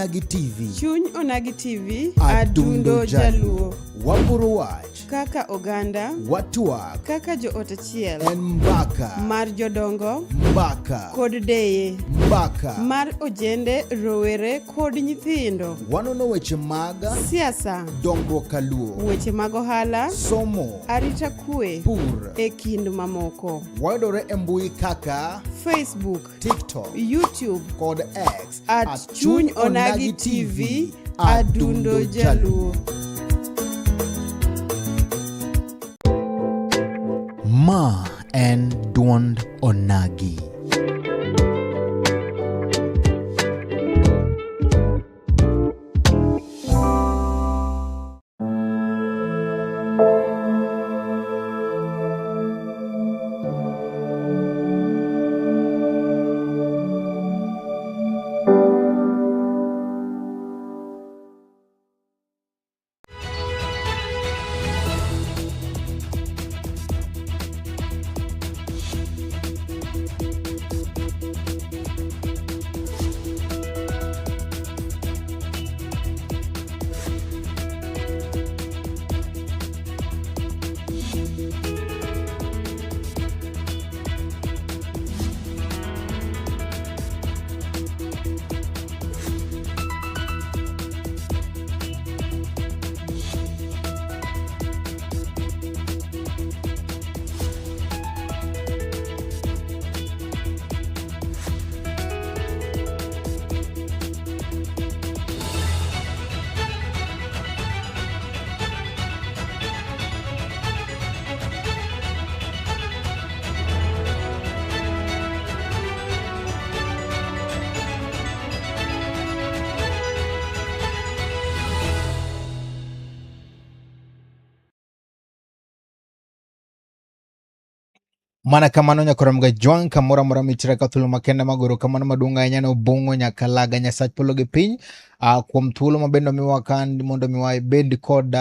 Onagi TV. Chuny Onagi TV, Adundo Adundo Jaluo. Waporo wach, Kaka oganda, watwak, kaka joot achiel, en mbaka, mar jodongo mbaka, kod deye, mbaka. mar ojende, rowere kod nyithindo, Wanono weche mag siasa, dongruok kaluo, weche mag ohala, somo, arita kwe, pur. e kind mamoko. Wayudore e mbui kaka Facebook, TikTok YouTube, kod X at Chuny Onagi TV, Adundo Jaluo. Ma en duond Onagi. Mana kamano nyakoramga jwang' kamoro amora mitira ka thuolo makende magoro kamano maduong' ahinya ne Obong'o Nyakalaga Nyasach polo gi piny kuom thuolo mabende omiwa ka mondo miwa ibed kod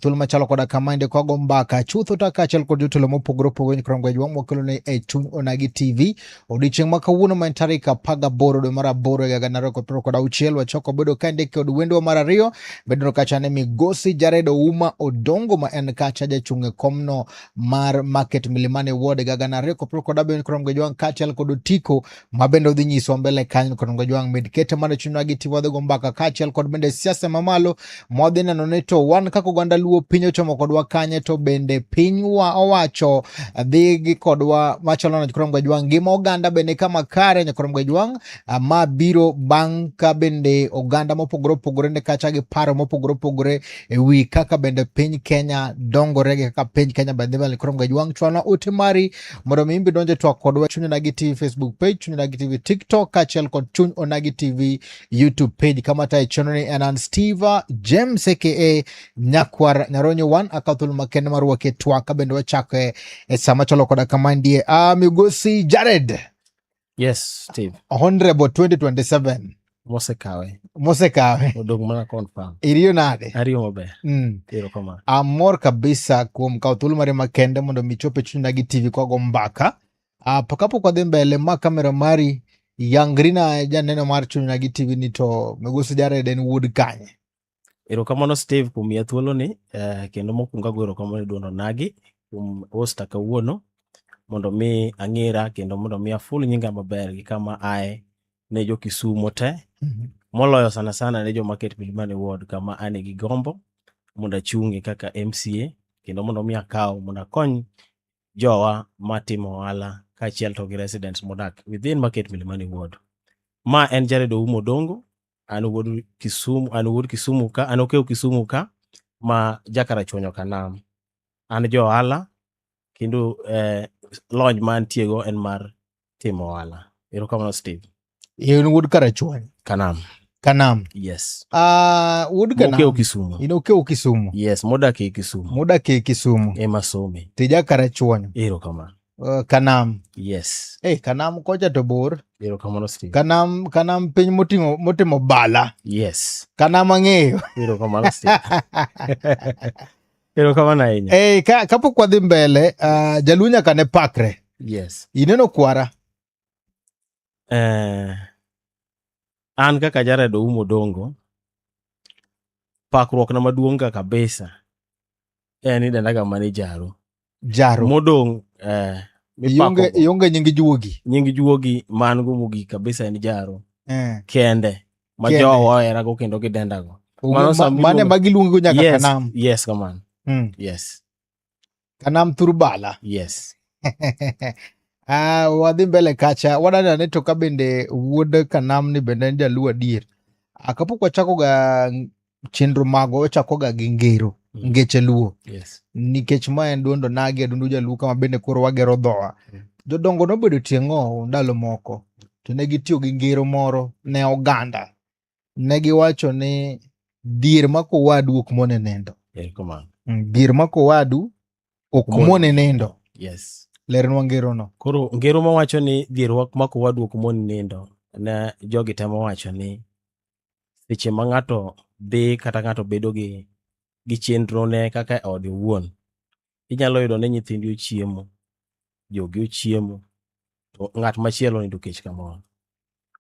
thuolo machalo koda kama ende kwago mbaka chutho ta kaachiel kod jotelo mopogore opogore nyakoramga jwang' mwakelo ne e Chuny Onagi TV odiochieng' ma kawuono ma en tarik 18 dwe mar aboro higa gana ariyo kod piero kod auchiel wachako bedo kaende kod wendwa mar ariyo bedo kacha ne migosi Jared Ouma Odongo ma en kacha jachung' e komno mar Market Milimani Ward higa gana ariyo kod piero kod abiriyo Nyikwa Ramogi Ajwang' kaachiel kod Otiko ma bende odhi nyisowa mbele kanyo Nyikwa Ramogi Ajwang' med kete mana chuny gi TV wadhi go mbaka kaachiel kod bende siasa mamalo mwadhi neno ni to wan kaka oganda Luo piny ochomo kodwa kanye to bende pinywa owacho dhi gi kodwa machalo nade Nyikwa Ramogi Ajwang' ngima oganda bende kama kare Nyikwa Ramogi Ajwang' ma biro bang' ka bende oganda mopogore opogore ne kacha gi paro mopogore opogore e wi kaka bende piny Kenya dongore gi kaka piny Kenya bende dhi mbele. Koro Mgajwang' chwalna ote mari mondo mi imbi donje twak kodwa Chuny Onagi TV Facebook page, Chuny Onagi TV TikTok kaachiel kod Chuny Onagi TV YouTube page. Kama tayo chenro ni en an Steve James aka Nyakwar Nyaronyo 1 akawo thuolo makende mar rwake twak ka bende wachako e sama chalo koda kama ndie. Migosi Jared. Yes, Steve. Honorable 2027. Mosekawe. Mosekawe. Odong' mana confirm. Iriyo nade? Ariyo maber. Erokamano. Amor kabisa kuom kawo thuolo mari makende mondo mi ichop e Chuny Onagi TV kwago mbaka. Kapok wadhi mbele, ma kamera mari yangrina janeno mar Chuny Onagi TV ni to Migosi Jared en wuod kanye? Erokamano Steve kuom miya thuoloni, kendo mokwongo ago erokamano ne duond Onagi kuom hosta kawuono mondo mi ang'era kendo mondo mi aful nyinga maber gi kama aye ne jo Kisumo te, moloyo sana sana ne jo Market Milimani Ward kama ane gi gombo mondo achung'e kaka MCA kendo mondo mi akaw mondo akony jowa matimo ohala kaachiel to gi residents modak within Market Milimani Ward. Ma en Jared Oumo Odongo, an wuod Kisumu, an wuod Kisumu ka, an okew Kisumu ka ma jakarachuonyo kanam. An jo ohala kendo lony ma antie go en mar timo ohala. Erokamano Steve. In wuod Karachuonyo? Kanam. Kanam. Yes. Wuod Kanam. Mokew Kisumu. In okew Kisumu. Yes, modak e Kisumu. Modak e Kisumu. Ema some. Tija Karachuonyo. Erokamano. Kanam. Yes. Kanam kocha to bor. Erokamano Steve. Kanam, Kanam piny motimo bala. Yes. Kanam ang'eyo. Erokamano Steve. Erokamano ahinya. Kapok wadhi mbele, Jaluo nyaka ne pakre. Yes. Ineno kwara? An kaka Jared Oumo Odongo, pakruok na maduong' ka kabisa en ni dendaga mana ni Jaro. Jaro. Modong' mipako Ionge go. ionge nying juogi. Nying juogi man go mogik kabisa en Jaro. Kende ma Kende. jowa oherago kendo gidendago. Mano sama Mane iluongo- ma giluongigo nyaka Yes, Kanam. yes kamano. Yes. Kanam Thurbala. Yes. Ah, wadhi mbele kacha wadaneno ni to ka bende wuod Kanam ni bende en jaluo adier. Ah, kapok wachako ga chenro magwa wachako ga gi ngero ngeche luo Yes. nikech ma en duond onagi adundo jaluo kama bende koro wagero dhowa. Jodongo nobedo tieng'o ndalo moko to ne gitiyo gi ngero moro ne oganda. Ne giwacho ni dhier mako wadu ok mone nindo. Erokamano. Dhier mako wadu ok Mone. mone nindo. Yes. Lernwa ngerono. Koro ngero mawacho ni dhier mako wadu ok mon nindo ne jogi temo wacho ni seche ma ng'ato dhi kata ng'ato bedo gi chenro ne kaka e ode owuon, inyalo yudo ni nyithindi ochiemo, jogi ochiemo, to ng'at machielo onindo kech kamoro.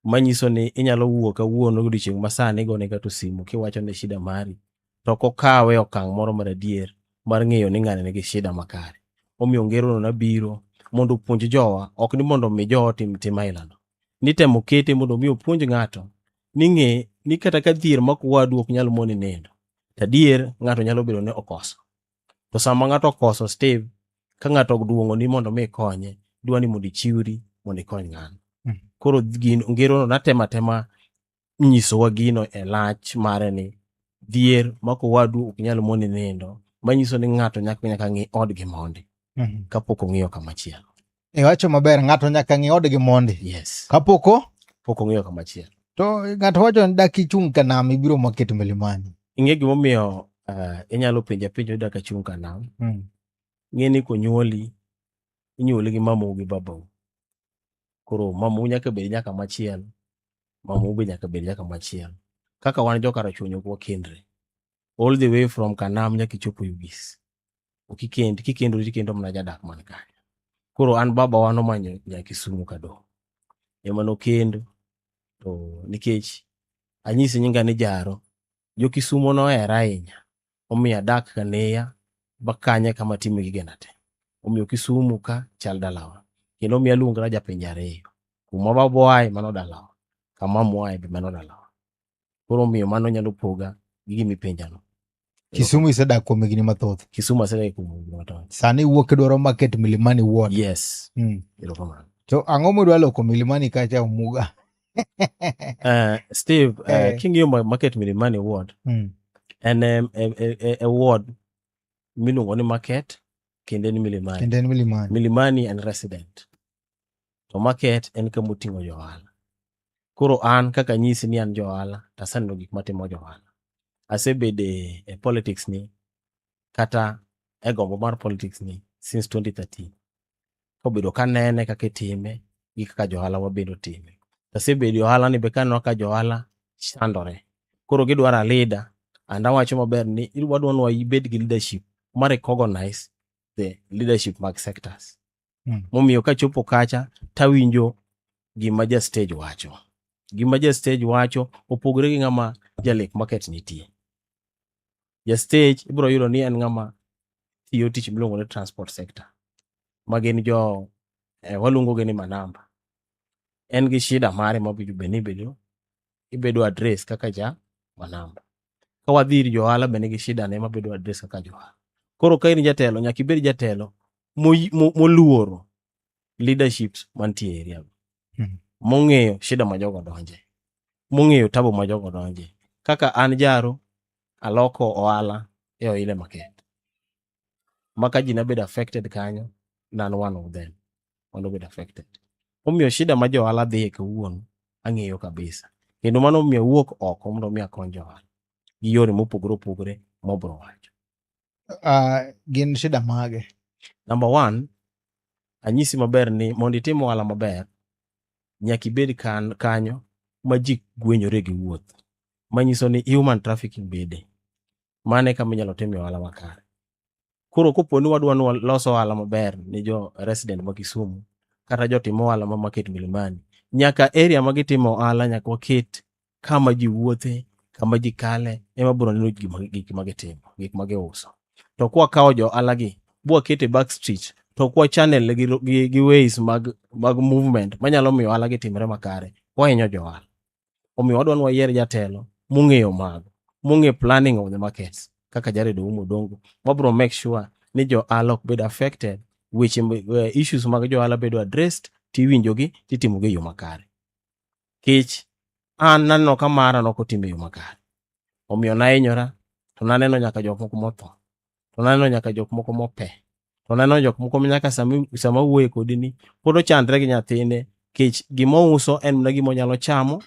Manyiso ni inyalo wuok kawuono odiochieng' ma sani igone ng'ato simu kiwacho ne shida mari, to ok okawe e okang' moro mar adier mar ng'eyo ni ng'ani nigi shida makare. Omiyo ngerono nabiro mondo opuonj jowa, ok ni mondo omi jowa otim tim ailano. Nitemo kete mondo mi opuonj ng'ato ni ng'e ni kata ka dhier mako wadu ok nyal moni nindo, to adier ng'ato nyalo bedo ni okoso. To sama ng'ato okoso Steve, ka ng'ato oduong'o ni mondo mi ikonye, dwa ni mondo ichiwri mondo ikony ng'ano. Koro ngerono natemo atema nyisowa gino e lach mare ni dhier mako wadu ok nyal moni nindo, manyiso ni ng'ato nyaka ng'i odgi mondi kapok ong'iyo kamachielo. Iwacho maber, ng'ato nyaka ng'i odgi mondi. Yes. Kapok Pok ong'iyo kamachielo. to ng'ato wacho ni dak ichung' Kanam ibiro maket Milimani. Ing'e gimomiyo inyalo penja penjo ni dak achung' Kanam? Ng'e ni konyuoli, inyuoli gi mamau gi babau. Koro mamau nyaka bed nyaka machielo, mamau be nyaka bed nyaka machielo. Kaka wan joka Rachuonyo ok wakendre. All the way from Kanam nyaka ichopo Ugis. Ok ikend, kikendori tikendo mana jadak man kanyo. Koro an babawa nomanyo nya Kisumu Kadong'. Ema nokendo to nikech anyisi nyinga ni Jaro, jo Kisumo nohera ahinya. Omiyo adak Kaneya ba kanye kama atime gigena te. Omiyo Kisumu ka chal dalawa. Kendo omiyo aluongra japinje ariyo. Kuma baba oaye mano dalawa. Kama mama oaye be mano dalawa. Koro omiyo mano nyalo poga gi gima ipenjano. Kisumu isedak kuom higni mathoth. Kisumu asedak kuom higni mathoth. Sani iwuok idwaro market Milimani Ward. Yes. Erokamano. To ang'o midwa loko Milimani kacha Omuga? Steve, king'iyo market Milimani Ward, en e ward miluongo ni market kendo en Milimani. Kendo en Milimani. Milimani en resident. To market en kama oting'o jo ohala. Koro an kaka anyisi ni an jo ohala, to aseneno gik matimo jo ohala. Asebedo e politics ni kata e gombo mar politics ni since 2013. Kobedo kanene kaka itime gi kaka jo ohala wabedo time. Asebedo e ohala ni be kaneno ka jo ohala chandore. Koro gidwaro a leader and awacho maber ni wadwa ni wabed gi leadership ma recognize the leadership mag sectors. Momiyo kachopo kacha tawinjo gima ja stage wacho. Gima ja stage wacho opogore gi ng'ama ja Lake Market nitie. Ja stage ibiro yudo ni en ng'ama tiyo tich miluongo ni transport sector. Ma gin jo waluongo gi ni manamba. En gi shida mare mowinjo bed ni ibedo address kaka ja manamba. Ka wadhi ir jo ohala be nigi shida ne mabedo address kaka jo ohala. Koro ka in jatelo nyaka ibed jatelo moluoro leaderships mantie e area go. Mong'eyo shida ma jogo donje. Mong'eyo tabu ma jogo donje. Kaka an Jaro aloko ohala e Oile Market. Ma ka ji nabedo affected kanyo, nan one of them manobedo affected. Omiyo shida ma jo ohala dhiye kawuono ang'eyo kabisa. Kendo mano omiyo awuok oko mondo mi akony jo ohala gi yore mopogore opogore mobro wacho. Gin shida mage? Number one, anyisi maber ni mondo itim ohala maber, nyaka ibed kanyo ma ji gwenyore gi wuoth. Manyiso ni human trafficking bede. Mano e kama inyalo timie ohala makare. Koro kopo ni wadwa ni walos ohala maber ni jo resident ma Kisumu kata jotim ohala ma Market Milimani, nyaka area ma gitimo ohala nyaka waket Kama ji wuothe, kama ji kale, ema biro neno gik ma gitimo, gik ma giuso. To kwakawo jo ohala gi, bwakete back street, to ok wa channel gi ways mag movement manyalo miyo ohala gi timre makare, wahinyo jo ohala. Omiyo wadwa ni wayier jatelo mong'eyo mago, mong'eyo planning of the markets, kaka Jared Oumo Odongo, wabro make sure ni jo ohala ok bed affected, weche issues mag jo ohala bedo addressed, tiwinjogi, titimogi e yo makare. Kech an naneno ka mara nokotimo e yo makare. Omiyo nahinyora, to naneno nyaka jok moko motho, to naneno nyaka jok moko mope, to naneno jok moko nyaka sama awuoye kodi ni pod ochandre gi nyathine kech gima ouso en mana gima onyalo chamo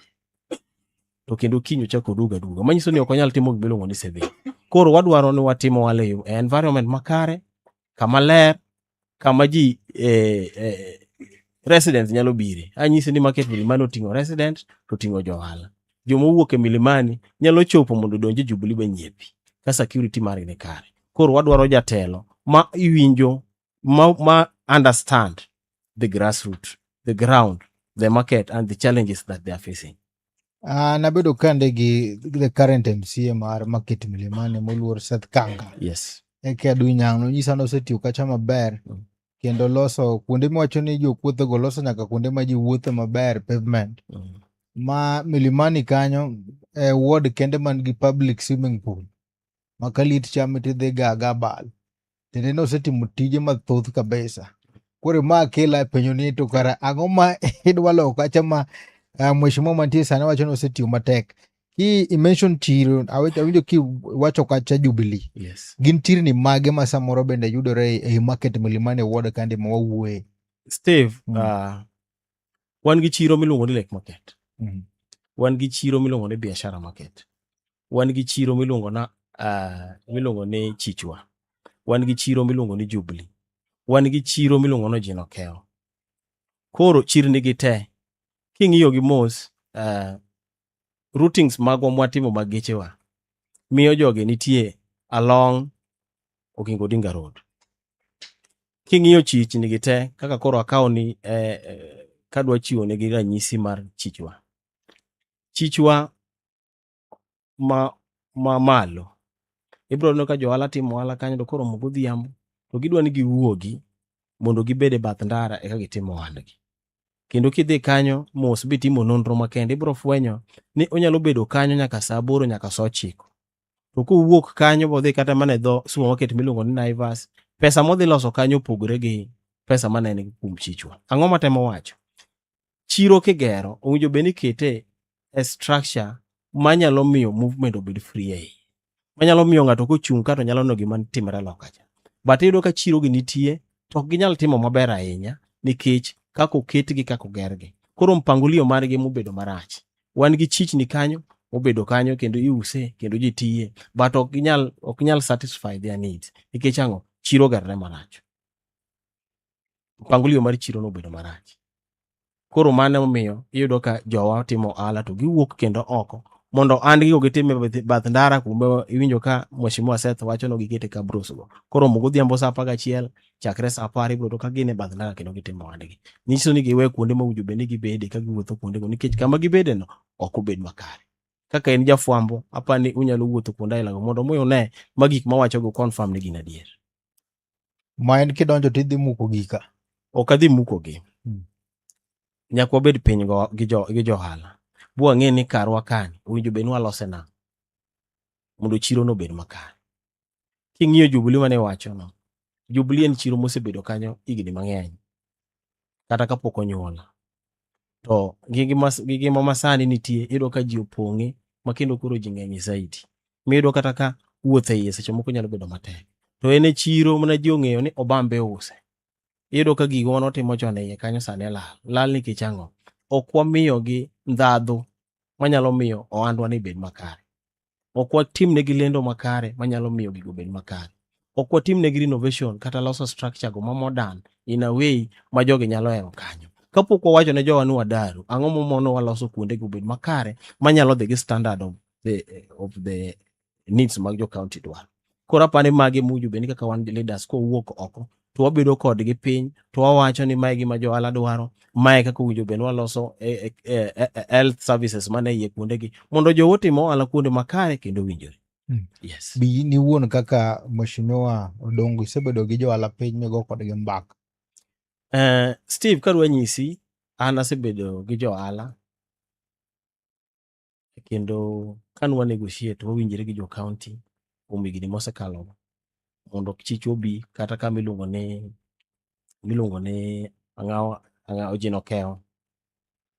to kendo kiny ochako oduog aduoga. Manyiso ni ok onyal timo gima iluongo ni saving. Koro wadwaro ni watim ohala e environment makare, kama ler, kama ji residents nyalo bire. Anyisi ni market Milimani oting'o resident to oting'o jo ohala. Joma owuok e Milimani nyalo chopo mondo odonj e Jubilee ba nyiepi ka security margi ni kare. Koro wadwaro jatelo ma iwinjo ma understand the grassroots, the ground, the market and the challenges that they are facing. Nabedo kande gi the current MCA mar Market Milimani moluor Seth Kanga. Eke Adui Nyang' nonyisa ni osetiyo kacha maber kendo loso kuonde miwacho ni jokuothe loso nyaka kuonde ma ji wuothe maber, pavement. Ma Milimani kanyo e ward kende man gi public swimming pool ma ka liet chami tidhi ga bal. Tiende ni osetimo tije mathoth kabisa. Koro ma kela penjo ni to kara ang'o ma idwa loko kacha ma mheshimiwa mantie sani wacho ni osetiyo matek. Ki i mention chiro, awinjo ki wacho kacha Jubilee. Gin chirni mage ma samoro bende yudore ei Market Milimani ward kandi ma wawuoye? Steve, wan gi chiro miluongo ni Lake Market. Wan gi chiro miluongo ni Biashara Market. Wan gi chiro miluongo ni Chichwa. Wan gi chiro miluongo ni Jubilee. Wan gi chiro miluongo ni Ojino Keo. Koro chirni gi te, king'iyo gi mos, routings magwa mwatimo mag gechewa, miyo jogi nitie along Oginga Odinga Road. King'iyo chichni gi te, kaka koro akawo ni kadwa chiwo negi ranyisi mar chichwa. Chichwa ma malo, ibiro neno ka jo ohala timo ohala kanyo to koromo godhiambo, to gidwa ni giwuogi mondo gibed e bath ndara eka gitim ohandgi. Kendo kidhi kanyo mos bitimo nonro makende, ibiro fwenyo ni onyalo bedo kanyo nyaka saa 8 nyaka saa 9. To kowuok kanyo bodhi kata mana e dho supermarket miluongo ni Naivas, pesa modhi loso kanyo opogore gi pesa mane en kuom chichwa. Ang'o matemo wacho? Chiro kigero, owinjo bed ni ikete e structure manyalo miyo movement obed free e iye. Manyalo miyo ng'ato kochung' ka to nyalo neno gima timore loka cha. But iyudo ka chiro gi nitie to ok ginyal timo maber ahinya nikech kaka oketgi kaka ogergi. Koro mpangilio margi mobedo marach. Wan gi chichni kanyo mobedo kanyo kendo iuse kendo ji tiye but ok nyal satisfy their needs nikech ang'o? Chiro ogerre marach. Mpangilio mar chiro nobedo marach. Koro mano emomiyo iyudo ka jowa timo ohala to giwuok kendo oko mondo ohandgi go gitim e bath ndara kuma iwinjo ka Mheshimiwa Seth wacho no gikete cabros go. Koromo godhiambo saa 11 chakre saa 10 ibiro yudo ka gin e bath ndara kendo gitimo ohandgi. Nyiso ni giwe kuonde mowinjo bed ni gibede ka giwuotho kuondego nikech kama gibede no ok obed makare. Kaka in jafwambo, apani unyalo wuotho kuonde aila go mondo mi une ma gik mawacho go confirm ni gin adier. Ma en kidonjo tidhi muko gika. Ok adhi mukogi. Nyaka wabed piny gi jo ohala. Bwang'e ni karwa kani owinjo bed ni walose nang'o mondo chiro no obed makare. King'iyo Jubilee mane iwacho no, Jubilee en chiro mosebedo kanyo higni mang'eny kata kapok onyuola. To gi ngima masani nitie iyudo ka ji opong'e ma kendo koro ji ng'eny zaidi. Miyudo kata ka wuoth e iye seche moko nyalo bedo matek. To en e chiro mana ji ong'eyo ni Obambe use. Iyudo ka gigo mane watimo chon e iye kanyo sani lal. Lal nikech ang'o? Ok wamiyogi ndhadhu manyalo miyo ohandwa ni bed makare. Ok watimnegi lendo makare manyalo miyo gigo bed makare. Ok watimnegi renovation kata loso structure go ma modern in a way ma jogi nyalo hero kanyo. Kapok wawacho ne jowa ni wadaru, ang'o momono waloso kuondego obed makare manyalo dhi gi standard of the needs mag jo county dwaro. Koro apani magi mowinjo bed ni kaka wan leaders kowuok oko. To wabedo kodgi piny to wawacho ni mae gima jo ohala dwaro, mae kaka owinjo bed ni waloso health services mane iye kuondegi mondo jowa otim ohala kuonde makare kendo owinjore. Yes. Bi ni wuon kaka Mheshimiwa Odongo isebedo gi johala piny migo kodgi mbaka. Steve, kadwa nyisi, an asebedo gi jo ohala kendo kane wa negotiate wawinjre gi jo county kuom higni mosekalo mondo chich obi kata kama iluongo ni ang'awa ang'awa Ojino Okewo.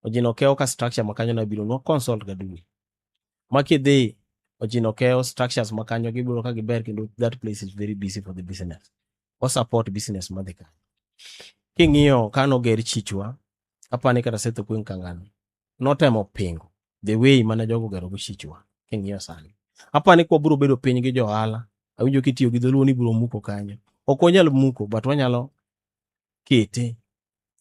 Ojino Okewo ka structure ma kanyo nabiro nwa consult ga dwe. Ma kidhi Ojino Okewo structures ma kanyo gibiro ka giber kendo that place is very busy for the business. O support business madhi kanyo. King'iyo kanoger chichwa, apani kata Seth Okweng Kangano notemo pingo the way mane jogo ogero go chichwa king'iyo sani. Apani kwabiro bedo piny gi jo ohala, awinjo kitiyo gi dholuo ni ibiro muko kanyo. Ok wanyal muko but wanyalo kete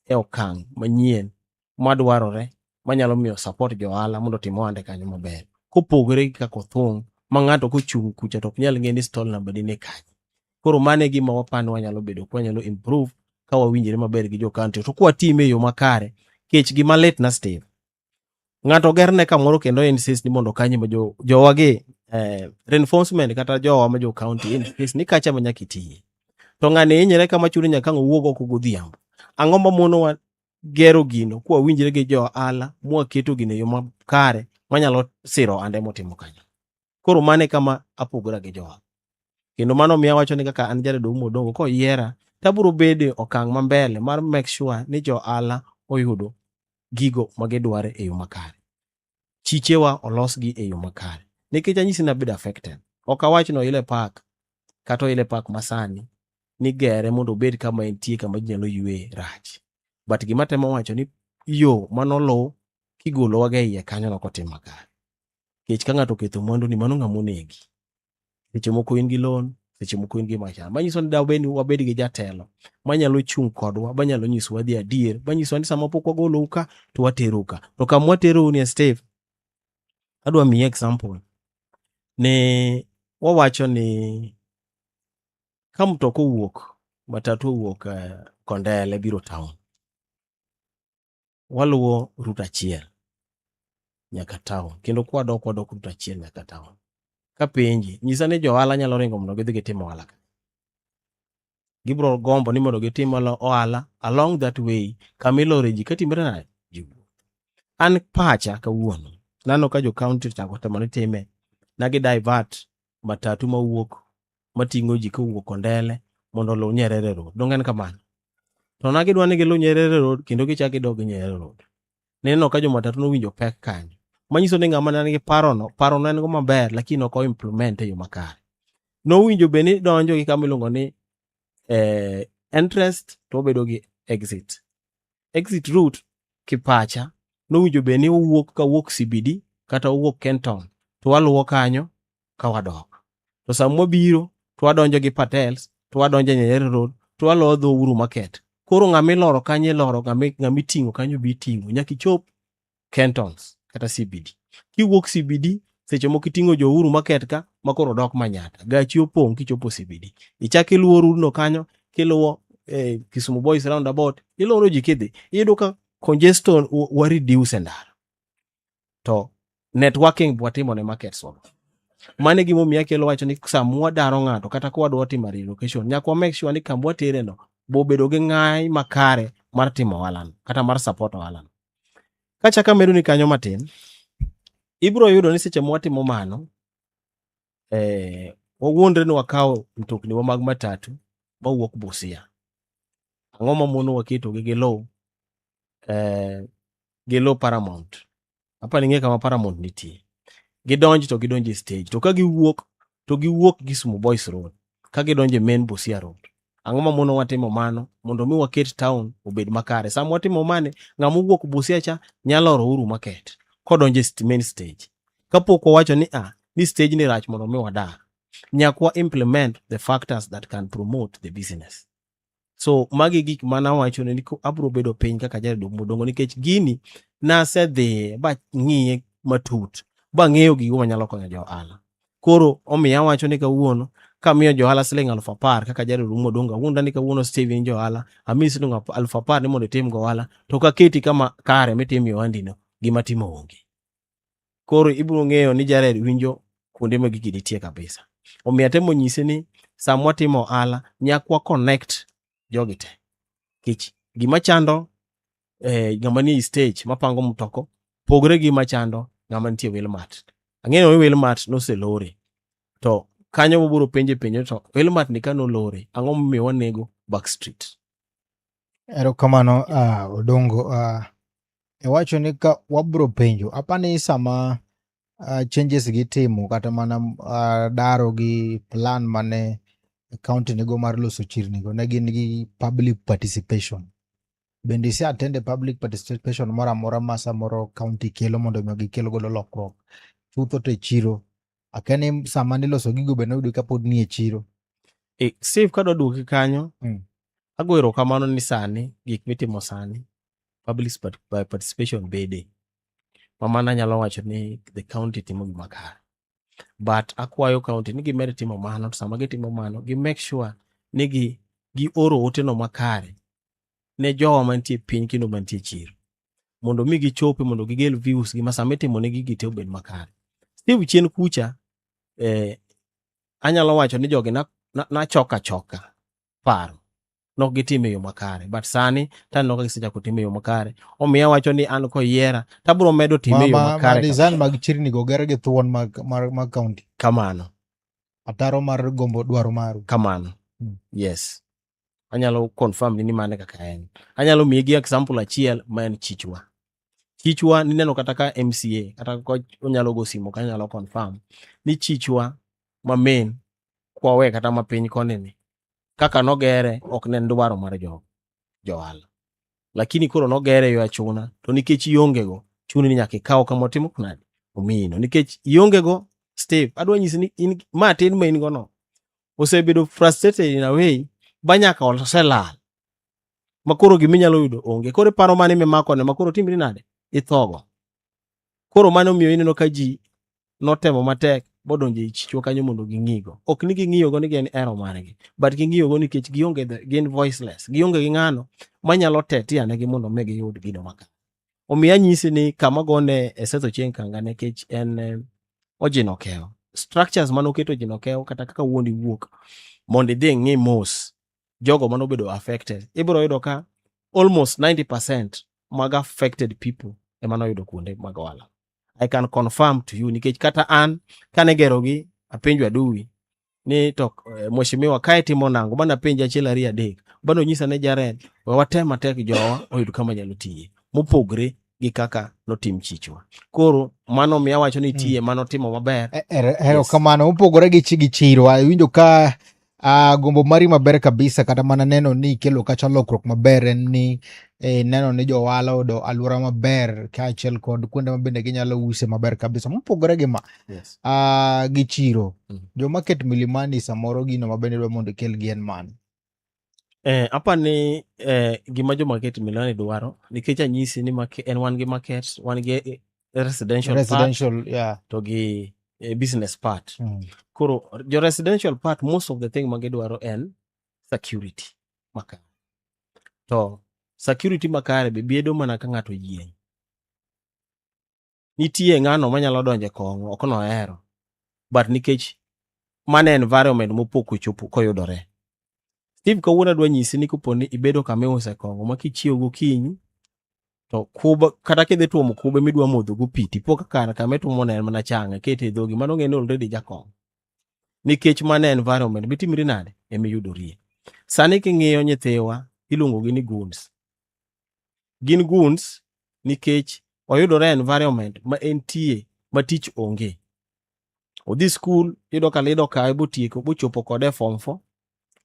e okang' manyien madwarore manyalo miyo support jo ohala mondo otim ohande kanyo maber. Kopogore gi kaka othung' ma ng'ato kochung' kucha to ok nyal ng'e ni stall namba di ni kanye. Koro mano e gima wapani wanyalo bedo kwanyalo improve ka wawinjre maber gi jo county to kwatime e yo makare. Kech gima lit na Steve. Ng'ato ogerne kamoro kendo insist ni mondo kanyo ma jo jowagi reinforcement kata jowa ma jo county insist ni kacha ma nyaka itiye. To ng'ani hinyre kama chuno nyaka ang' owuog oko godhiambo. Ang'o mamonowa gero gino kwawinjre gi jo ohala mwaketo gino e yo makare manyalo siro ohande motimo kanyo. Koro mano e kama apogora gi jowa. Kendo mano miyo awacho ni kaka an Jared Oumo Odongo koyiera to abiro bedo e okang' ma mbele mar make sure ni jo ohala oyudo gigo magidwaro e yo makare. Chichewa olosgi e yo makare. Nikech anyisi ni abedo affected. Ok awach ni Oile Park kata Oile Park masani ni gere mondo obed kama entie kama ji nyalo yweye rach. But gima atemo wacho ni yo manoluw kigolowa go e iye kanyo nok otim makare. Nikech ka ng'ato oketho mwandu ni mano ng'ama onegi. Seche moko in gi loan, seche moko in gi machal. Manyiso ni dabed ni wabed gi jatelo manyalo chung' kodwa, manyalo nyisowa dhi adier, manyisowa ni sama pok wagolou ka to waterou ka. To kama waterou ni Steve, adwa miyi example ni wawacho ni ka mtoka owuok, matatu owuok Kondele biro town, waluwo route achiel nyaka town kendo kwadok wadok route achiel nyaka town. Kapenji, nyisa ni jo ohala nyalo ringo mondo gidhi gitim ohala ka. Gibiro gombo ni mondo gitim ohala along that way kama ilore ji katimre nade? Ji wuotho. An pacha kawuono, naneno ka jo county ochako temo ni time, na gi divert matatu mawuok mating'o ji kowuok Kondele mondo oluw Nyerere Road. Donge en kamano? To na gidwa ni giluw Nyerere Road kendo gichak gidog gi Nyerere Road. Nineno ka jo matatu nowinjo pek kanyo. Manyiso ni ng'ama ne nigi parono, parono en go maber lakini ok o implement e yo makare. Nowinjo bed ni donjo gi kama iluongo ni entrance to obedo gi exit. Exit route kipacha nowinjo bed ni owuok kawuok CBD kata owuok Kenton to waluwo kanyo ka wadok. To sama wabiro to wadonjo gi Patels to wadonjo e Nyerere Road to waluwo dho Uhuru Market. Koro ng'ama iloro kanyo iloro, ng'ama iting'o kanyo be iting'o nyaka ichop Kentons kata CBD. Kiwuok CBD seche moko iting'o jo Uhuru Market ka ma koro dok Manyatta. Gachi opong' kichopo CBD. Ichak iluwo route no kanyo kiluwo Kisumu Boys roundabout iloro ji kidhi. Iyudo ka congestion wa reduce e ndara. To networking bwatimo ne markets wa. Mano e gimomiyo akelo wacho ni sama wadaro ng'ato kata ka wadwa timo relocation nyaka wa make sure ni kama watere no bobedo gi ng'ai makare mar timo ohala no kata mar support ohala no. Kachako amedo ni kanyo matin, ibiro yudo ni seche mwatimo mano, wawuondre ni wakawo mtokniwa mag matatu mawuok Busia. Ang'o mamonowa ketogi gi low gi low Paramount? Apani ing'e kama Paramount nitie. Gidonj to gidonj e stage. To ka giwuok to giwuok Kisumu Boys Road ka gidonjo e main Busia Road. Ang'o mamonowa timo mano? Mondo mi waket town obed makare. Sama watimo mane, ng'ama owuok Busia cha nyalo loro Uhuru Market kodonjo e main stage. Kapok wawacho ni ni stage ni rach mondo mi wadar. Nyaka wa implement the factors that can promote the business. So magi gik mana wacho ni abiro bedo piny kaka Jared Odongo nikech gini nasedhiye ba ng'iye matut bang'eyo gigo manyalo konyo jo ohala. Koro omiyo awacho ni kawuono Kamiyo johala siling 10,000 kaka Jared Orumo Odongo, awuonda ni kawuono Steve in johala, amiyi siling 10,000 ni mondo itim go ohala, to kaketi kama kare mitimie ohandino, gima timo onge. Koro ibiro ng'eyo ni Jared winjo kuonde ma gigi nitie kabisa. Omiyo atemo nyise ni sama watimo ohala, nyaka wa connect jogi te. Nikech gima chando ng'ama nie stage mapango mtoko pogre gi machando ng'ama nitie Wilmart. Ang'eyo ni Wilmart noselore. To kanyo wabiro penje penjo to Wilmart ni ka nolore, ang'o momiyo wanego Back Street? Erokamano Odongo. Iwacho ni ka wabro penjo, apani sama changes gitimo kata mana daro gi plan mane county nigo mar loso chirni go ne gin gi public participation. Bende ise attend e public participation moro amora ma samoro county kelo mondo mi gikel godo lokruok chutho to e chiro? Akia ni sama niloso gigo be noyudo ka pod nie chiro. Steve, kadwa duoki kanyo, ago erokamano ni sani gik mitimo sani public participation bede. Ma mano anyalo wacho ni the county timo gima kare. But akwayo county ni gimed timo mano, to sama gitimo mano, gi make sure ni gi gioro ote no makare ne jowa mantie piny kendo mantie chiro. Mondo mi gichopi, mondo gigel views gi ma sama itimo negi gigi te obed makare. Steve, chien kucha, anyalo wacho ni jogi na choka paro. Nok gitime e yo makare. But sani taneno ka gisechako time e yo makare. Omiyo awacho ni an koyiera, tabiro medo time e yo Ma makare. Design mag chirni go ger gi thuon mag county. Kamano. Ataro mar gombo dwaro maru. Kamano. Yes. Anyalo confirm ni mano kaka en. Anyalo miyi gi example achiel ma en chichwa. Chichwa nineno kata ka MCA kata ka onyalo go simo ka nyalo confirm ni chichwa ma main kwawe kata ma piny koni ni kaka nogere ok ne en dwaro mar jo johala. Lakini koro nogere yo achuna to nikech ionge go chuni ni nyaka ikaw kama otimo nade omiyino nikech ionge go. Steve, adwa nyisi ni in ma tin ma in go no osebedo frustrated in a way ba nyaka oselal ma koro giminyalo yudo onge. Koro iparo mane mimako ne ma koro timri nade ithogo. Koro mano miyo ineno ka ji notemo matek bodonjo e chichwa kanyo mondo ging'igo. Ok ni ging'iyogo ni gin ero margi, but ging'iyogo nikech gionge gin voiceless, gionge gi ng'ano manyalo tetia negi mondo mi giyud gino makare. Omiyo anyisi ni kama gone e Seth Ochieng Kanga nikech en ojino kewo. Structures manoketo ojino kewo kata kaka wuondi wuok mondo idhi ing'i mos jogo manobedo affected. Ibiro yudo ka almost 90% mag affected people ema noyudo kuonde mag ohala. I can confirm to you nikech kata an kane gerogi apenjo aduwi ni to mheshimiwa kae timo nango bana penje achiel ariyo adek bano nyisa ne Jared we watem matek jowa oyud kama nyalo tiye mopogre gi kaka notim chichwa. Koro mano miyo awacho ni tiye mano timo maber. Erokamano. Mopogore gi gi chiro, awinjo ka gombo mari maber kabisa kata mana neno ni ikelo kacha lokruok maber en ni neno ni johala oyudo alwora maber kaachiel kod kuonde ma bende ginyalo use maber kabisa. Mopogore gi ma gi chiro, joma ket Milimani samoro gino ma bende dwa mondo ikel gi en mane? Apa ni gima joma ket Milimani dwaro nikech anyisi ni en wan gi market, wan gi residential part Residential, yeah. to gi business part. Koro jo residential part, most of the thing ma gidwaro en security makare. To security makare be bedo mana ka ng'ato yieng'. Nitie ng'ano manyalo donjo e kong'o ok nohero but nikech mano e environment mopok ochopo koyudore. Steve, kawuono adwa nyisi ni kopo ni ibedo kama iuse kong'o ma kichiew gokinyi to kube kata kidhi tuomo kube midwa modho go pi tipo ka kar kama ituomo no en mana chang' ikete e dhogi mano ng'e ni already jakong'o. Nikech mano e environment mitimri nade emiyudorie. Sani king'iyo nyithiwa iluongo gi ni goons. Gin goons nikech oyudore e environment ma entie ma tich onge. Odhi skul iyudo ka lido okawe botieko bochopo kode e form 4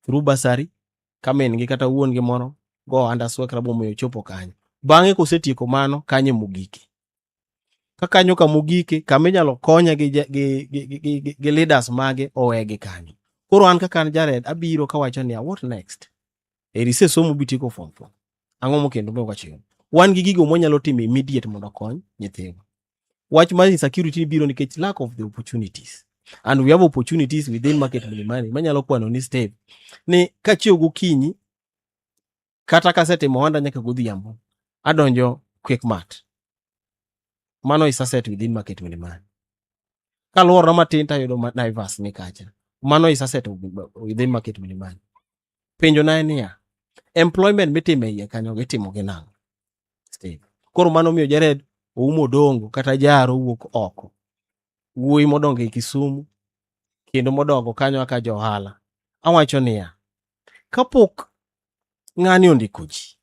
through bursary ka min gi kata wuon gi moro go ohand swekra bomiyo ochopo kanyo. Bang'e kosetieko mano kanyo emogike. Ka kanyo kamogike kama inyalo konye gi leaders mage owegi kanyo. Koro an kaka an Jared abiro kawacho niya, what next? Eri isesomo bitieko form 4. Ang'o mokendo mwachiwo? Wan gi gigo mwanyalo timo immediate mondo okony nyithiwa. Wach mar insecurity biro nikech lack of the opportunities. And we have opportunities within Market Milimani manyalo kwano ni step ni kachiew gokinyi kata kasetimo ohanda nyaka godhiambo adonjo Quickmart. Mano is asset within Market Milimani. Kaluorora matin tayudo Naivas ni kacha. Mano is asset within Market Milimani. Penjo na en niya, employment mitimo e iye kanyo itimo gi nang'o? Steve. Koro mano miyo Jared Oumo Odongo kata Jaro wuok oko. Wuoyi modongo e Kisumu kendo modongo kanyo kaka jo ohala. Awacho niya, kapok ng'ani ondiko ji,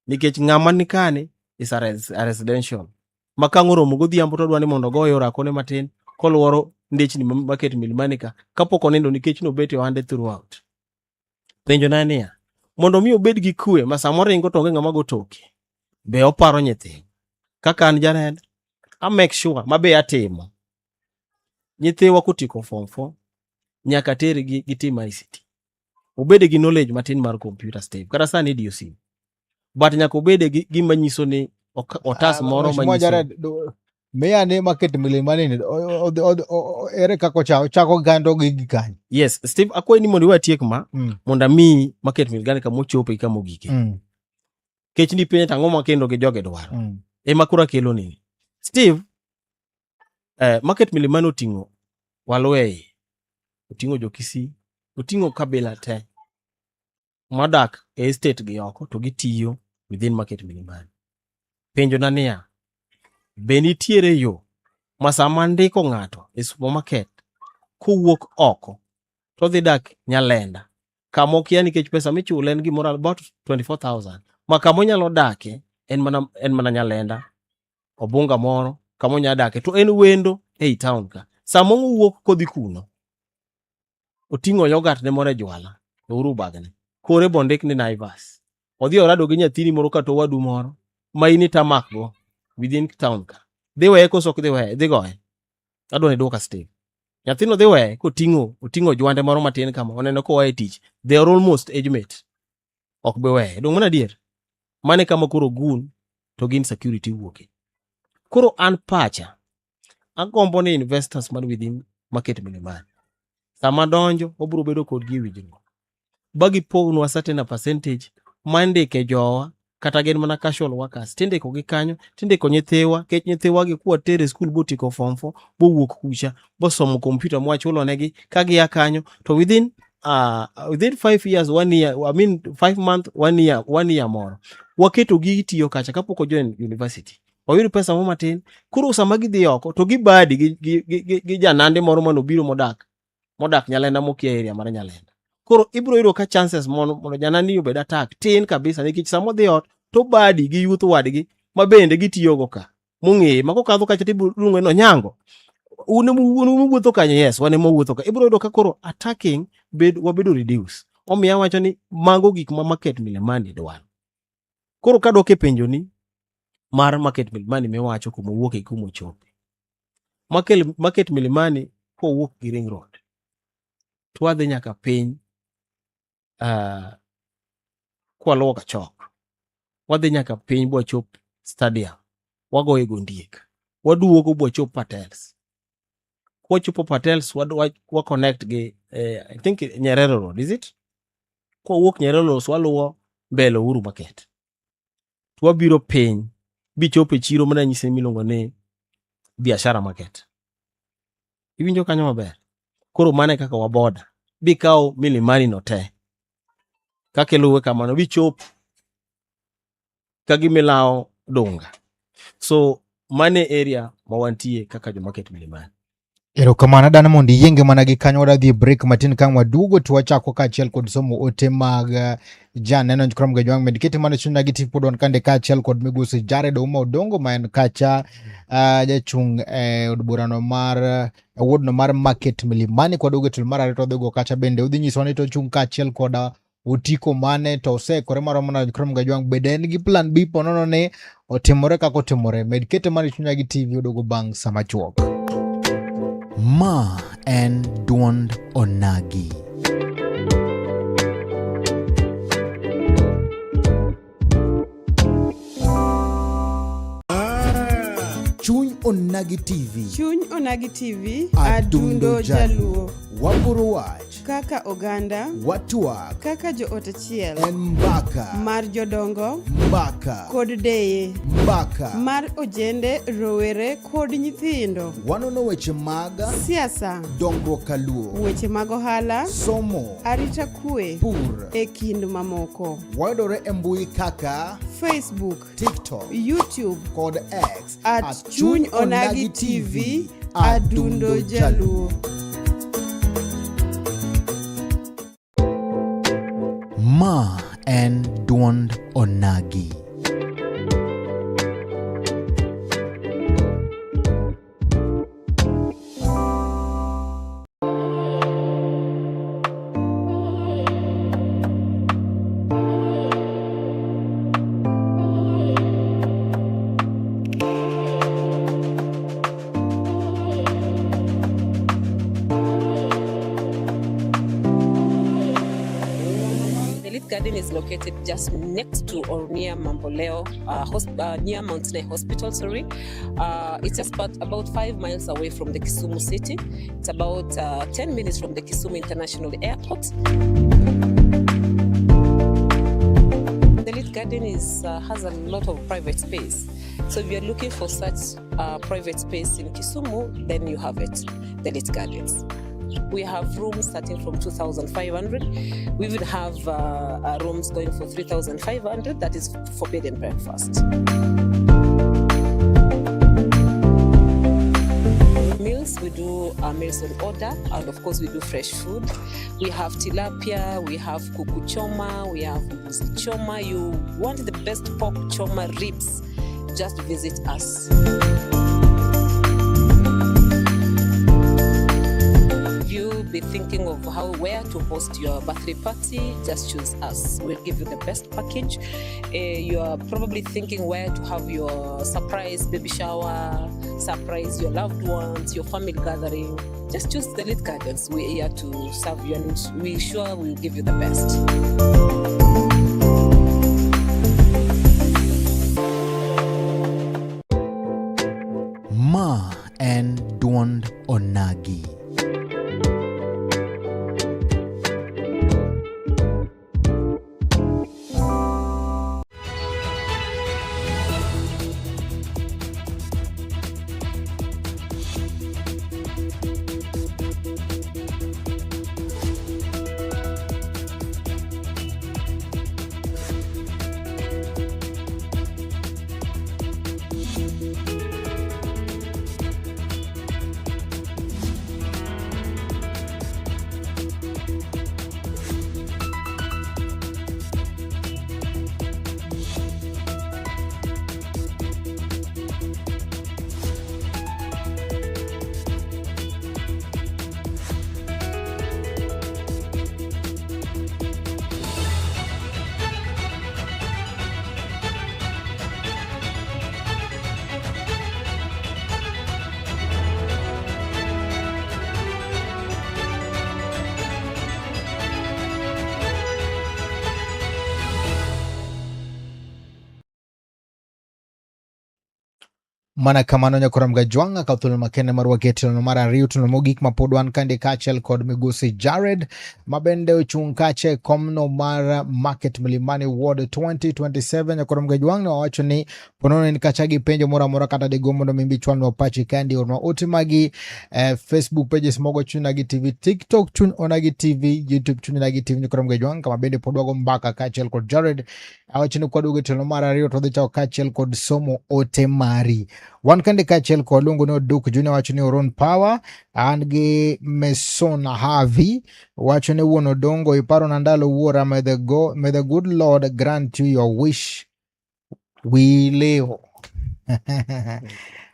nikech ng'ama nikani is a residential ma ka ang' oromo godhiambo to odwa ni mondo ogoye orakone matin koluoro ndechni ma Market Milimani ka kapok onindo nikech nobet e ohande throughout. Penjo na niya, mondo mi obed gi kwe ma sama oringo to onge ng'ama go toke, be oparo nyithindo? Kaka an Jared, a make sure ma be atimo. Nyithiwa kotieko form 4 nyaka tergi gitim ICT. Obed gi knowledge matin mar computer step. Kata sani idiyo simu. But nyaka obed gi gima nyiso ni otas moro Mheshimiwa manyiso Jared, miya ne Market Milimani ni, ere kaka ochako gando gi gi kanye? Yes, Steve, akwayi ni mondo iwe atiek ma mondo amiyi Market Milimani kama ochope gi kama ogike. Kech ni penjo to ang'o ma kendo gi joge dwaro. Ema koro akelo nini. Steve, Market Milimani oting'o Walwei, oting'o jo-Kisii, oting'o kabila te modak e estate gi oko to gitiyo within Market Milimani. Penjo na niya, be nitiere yo ma sama ndiko ng'ato e supermarket kowuok oko to odhi dak Nyalenda kama okia nikech pesa michule en gimoro about 24,000 ma kama onyalo dake en mana Nyalenda Obunga moro kama onyalo dake to en wendo ei town ka. Sama owuok kodhi kuno oting'o yogurt ne moro e jwala ouru bagne kore bondik ni Naivas odhi orado gi nyathini moro kata owadu moro ma in itamak go within town ka dhi weye koso ok dhi weye dhi goye adwa ni duoka Steve nyathino dhi weye koting'o oting'o jwande moro matin kama oneno koa e tich they are almost age mate ok bi weye dong' mana adier mane kama koro gun to gin security wuoke koro an pacha agombo ni investors man within Market Milimani sama donjo wabiro bedo kodgi e winjruok ba gipognwa certain a percentage ma indike jowa kata gin mana casual workers tindiko gi kanyo tindiko nyithiwa kech nyithiwa gi kwatere e skul botieko form 4 bowuok kucha bosomo kompyuta mwachulo negi ka gia kanyo to within 5 years 1 year I mean 5 month 1 year 1 year moro waketo gi tiyo kacha kapok ojoin university wayud pesa mo matin koro sama gidhi oko to gibadi gi janande moro manobiro modak Nyalenda mokia area mar Nyalenda koro ibiro yudo ka chances mondo janandi obed attack tin kabisa nikech sama odhi ot to badi gi youth wadgi ma bende gitiyogo ka mong'eye ma kokadho kacha tibiro luonge ni Onyango un ema uwuotho kanyo yes wan ema wawuotho ka ibiro yudo ka koro attacking bed wabedo reduce omiyo awacho ni mago gik ma Market Milimani dwaro koro kadok e penjoni mar Market Milimani miwacho kuma owuok e kuma ochope Market Milimani kowuok gi Ring Road to wadhi nyaka piny kwaluwo Kachok wadhi nyaka piny bwachop stadium wagoye gondiek waduogo bwachop Patels kwachopo Patels wa connect gi I think Nyerere Road is it kwawuok Nyerere Road waluwo mbele Uhuru Market to wabiro piny bichopo e chiro mana nyise miluongo ni Biashara Market iwinjo kanyo maber koro mano e kaka waboda bikawo Milimani no te kaka iluwe kamano bichop ka gimilawo Dunga so mane area ma wantie kaka jo Market Milimani. Erokamano adani mondo iyienge mana gi kanyo wadhi e break matin ka waduogo to wachako kaachiel kod somo ote mag janeno Njikrom Gajwang' med kete mana chunya gi tipo don kande kaachiel kod migosi Jared Ouma Odongo ma en kacha jachung' e od burano mar ward no mar Market Milimani kwa duogo e tulo mar ariyo to wadhi go kacha bende odhi nyisowa ni to ochung' kaachiel kod otiko mane to oseikore maromo nade Njikrom Gajwang' bende en gi plan B ponono ni otimore kaka otimore med kete mana chunya gi TV oduogo bang' sama chuok. Ma en duond Onagi. Chuny Onagi TV. Chuny Onagi TV, Adundo Adundo Jaluo. Waporo wach, Kaka oganda, watwak, kaka joot achiel, en mbaka, mar jodongo mbaka, kod deye, mbaka. mar ojende, rowere kod nyithindo, Wanono weche mag siasa, dongruok kaluo, weche mag ohala, somo, arita kwe, pur. e kind mamoko. Wayudore e mbui kaka Facebook, TikTok YouTube kod X at Chuny Onagi TV, Adundo Jaluo. Ma en duond Onagi. The Leith Garden is located just next to or near Mamboleo, near Mount Sinai Hospital, sorry. It's just about 5 miles away from the Kisumu city. It's about 10 minutes from the Kisumu International Airport. The Leith Garden has a lot of private space. So if you're looking for such private space in Kisumu, then you have it, the Leith Gardens. We have rooms starting from 2,500. We even have rooms going for 3,500. That is for bed and breakfast. Meals, we do meals on order, and of course, we do fresh food. We have tilapia, we have kuku choma, we have mbuzi choma. You want the best pork choma ribs, just visit us. If you be thinking of how where to host your birthday party, just choose us. We'll give you the best package. You are probably thinking where to have your surprise baby shower, surprise your loved ones, your family gathering. Just choose the Leith Gardens. We're here to serve you, and we sure will give you the best. Ma en duond Onagi. Mana kamano nyakoram Gajwang' ka thuolo makende mar waketelo mar ariyo tuno mogik ma pod wan kande kaachiel kod migosi Jared mabende ochung' kacha e komno mar Market Milimani Ward 2027. Nyakoram Gajwang' ne wawacho ni ponono in kacha gi penjo moro amora kata digo mondo mi ichwalnwa pachi kandi ornwa ote magi Facebook pages mogo Chuny Onagi TV, TikTok Chuny Onagi TV, YouTube Chuny Onagi TV. Nyakoram Gajwang' kama bende pod wago mbaka kaachiel kod Jared awacho ni kwaduogo e tielo mar ariyo to wadhi chako kaachiel kod somo ote mari. Wan kande kaachiel kod luongo ni Oduk Junior wacho ni Oron Power, an gi Meson Harvey wacho ni wuon Odongo iparo na ndalo wuora, may the good Lord grant you your wish wileo.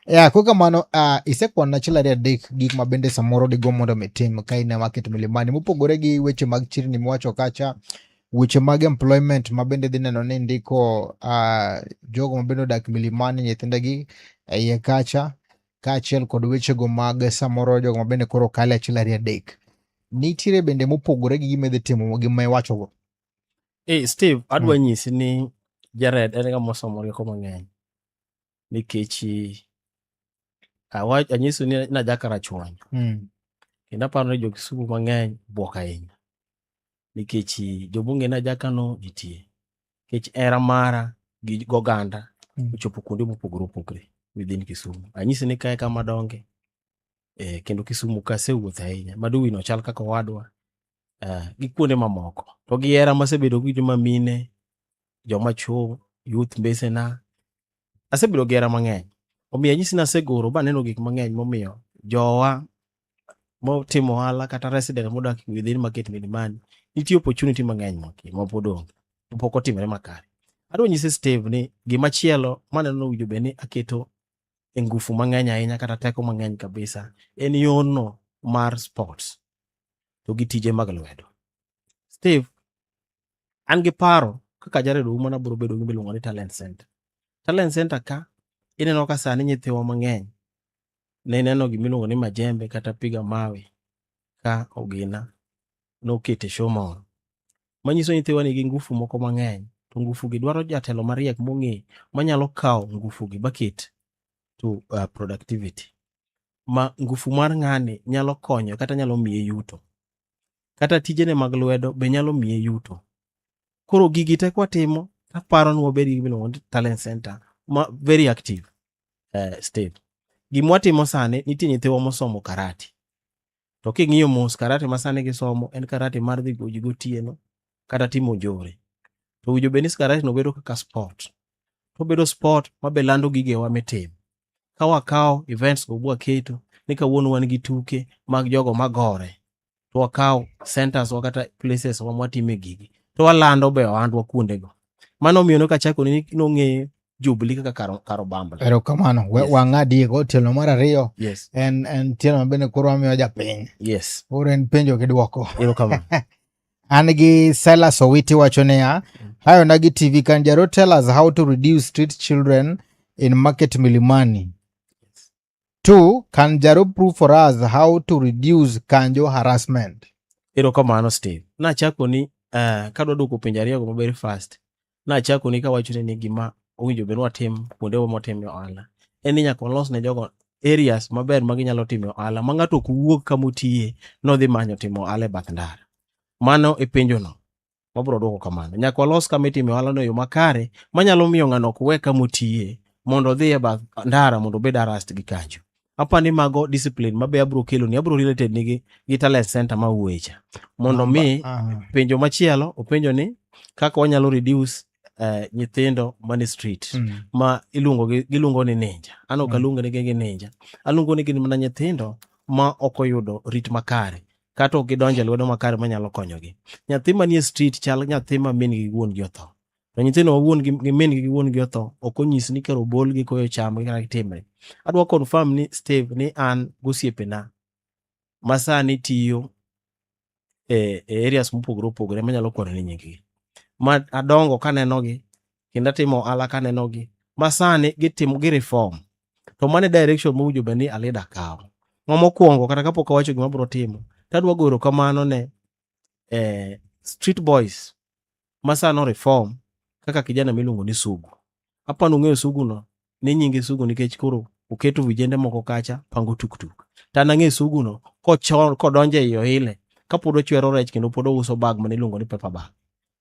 Ya, kwa kamano isekwana achiel ariyo adek gik ma bende samoro digo mondo mitim ka in e Market Milimani mopogore gi weche mag chirni miwacho kacha, weche mag employment ma bende dhi neno ni ndiko jogo ma bende odak Milimani nyithindegi e iye kacha, kaachiel kod wechego mag samoro jogo ma bende koro kale achiel ariyo adek. Nitiere bende mopogore gi gima idhi timo gi ma iwachogo? Steve, adwa nyisi ni Jared en ng'ama osomo rieko mang'eny nikech Anyiso ni najaka Rachuonyo. Kendo aparo ni jo Kisumu mang'eny buok ahinya. Nikech jobunge najaka no nitie. Nikech hera mara gi goganda ochopo kuonde mopogore opogore within Kisumu. Anyisi ni kae kama donge. Kendo Kisumu ka asewuotho ahinya. Maduwi no chal kaka owadwa. Gi kuonde mamoko. To gi hera masebedo gi joma mine, joma chuo, youth mbesena. Asebedo gi hera mang'eny. Omiyo anyisi ni asegoro baneno gik mang'eny momiyo jowa motimo ohala kata resident modak within Market Milimani nitie opportunity mang'eny mapod onge, pok otimore makare. Adwa nyisi Steve ni gimachielo maneno owinjo bed ni aketo e ngufu mang'eny ahinya kata teko mang'eny kabisa en yorno mar sports to gi tije mag lwedo. Steve, an gi paro kaka Jared Ouma nabiro bedo gi miluongo ni Talent Center. Talent Center ka ineno ka sani nyithiwa mang'eny ne neno gimiluongo ni majembe kata piga mawe ka Ogina nokete show moro. Manyiso nyithiwa nigi ngufu moko mang'eny to ngufu gi dwaro jatelo mariek mong'e manyalo kawo ngufu gi baket to productivity. Ma ngufu mar ng'ani nyalo konyo kata nyalo miye yuto. Kata tijene mag lwedo be nyalo miye yuto. Koro gigi te kwatimo aparo ni wabed gi gimiluongo ni talent center ma very active Steve. Gimwatimo sani nitie nyithiwa mosomo karate. To king'iyo mos karate ma sani gisomo en karate mar dhi goji gotieno kata timo njore. To owinjo bed ni karate no bedo kaka sport. To obedo sport mabe lando gigewa mitimo. Ka wakawo events go bwaketo ni kawuono wan gi tuke mag jogo magore. To wakawo centers wa kata places wa mwatime gigi. To walando be ohandwa kuondego. Mano omiyo nokachako ni nong'e Jubilee kaka kar Obambla. Erokamano. Yes. Wang'adi go tielo mar ariyo. Yes. En tielo mabende koro wamiyo japiny. Yes. Koro en penjo gi dwoko. Erokamano. An gi Silas Owiti wacho niya, Hi Onagi TV, can Jaro tell us how to reduce street children in Market Milimani? 2, can Jaro prove for us how to reduce kanjo harassment? Erokamano Steve. Nachako ni kadwa duoko penjo ariyo go maber fast. Nachako ni kawacho ni gima owinjo bed watim kuonde mwatime ohala en ni nyaka walos ne jogo areas maber ma ginyalo time ohala ma ng'ato ok wuog kamotiye nodhi manyo timo ohala e bath ndara. Mano e penjo no. Wabiro duoko kamano. Nyaka walos kama itime ohala no e yo makare manyalo miyo ng'ano ok we kamotiye mondo odhi e bath ndara mondo obed harassed gi kanjo. Apa ni mago discipline mabe abiro kelo ni abiro related ni gi talent center ma wuoye cha. Mondo mi penjo machielo openjo ni kaka wanyalo reduce nyithindo mani street ma iluongo gi giluongo ni ninja. An ok aluongo ni gin ninja. Aluongo ni gin mana nyithindo ma ok oyudo rit makare kata ok gidonjo e lwedo makare manyalo konyogi. Nyathi manie street chal nyathi ma min gi wuon gi otho. To nyithindo ma wuon gi min gi wuon gi otho ok onyis ni koro bol gi koyo cham gi kata gitimre. Adwa confirm ni Steve ni an gosiepena ma sani tiyo e areas mopogore opogore manyalo kwano ni nying gi. Ma adongo kaneno gi kendo atimo ohala kaneno gi ma sani gitimo gi reform. To mano e direction mowinjo bed ni a leader kawo. Ma mokwongo kata kapok awacho gima abiro timo, tadwa goyo erokamano ne street boys ma sani o reform kaka kijana miluongo ni Sugu. Apani ung'eyo Sugu no, ni nyinge Sugu nikech koro oketo vijende moko kacha pango tuktuk. To an ang'eyo Sugu no kodonjo ei oile kapod ochwero rech kendo pod ouso bag mane iluongo ni paper bag.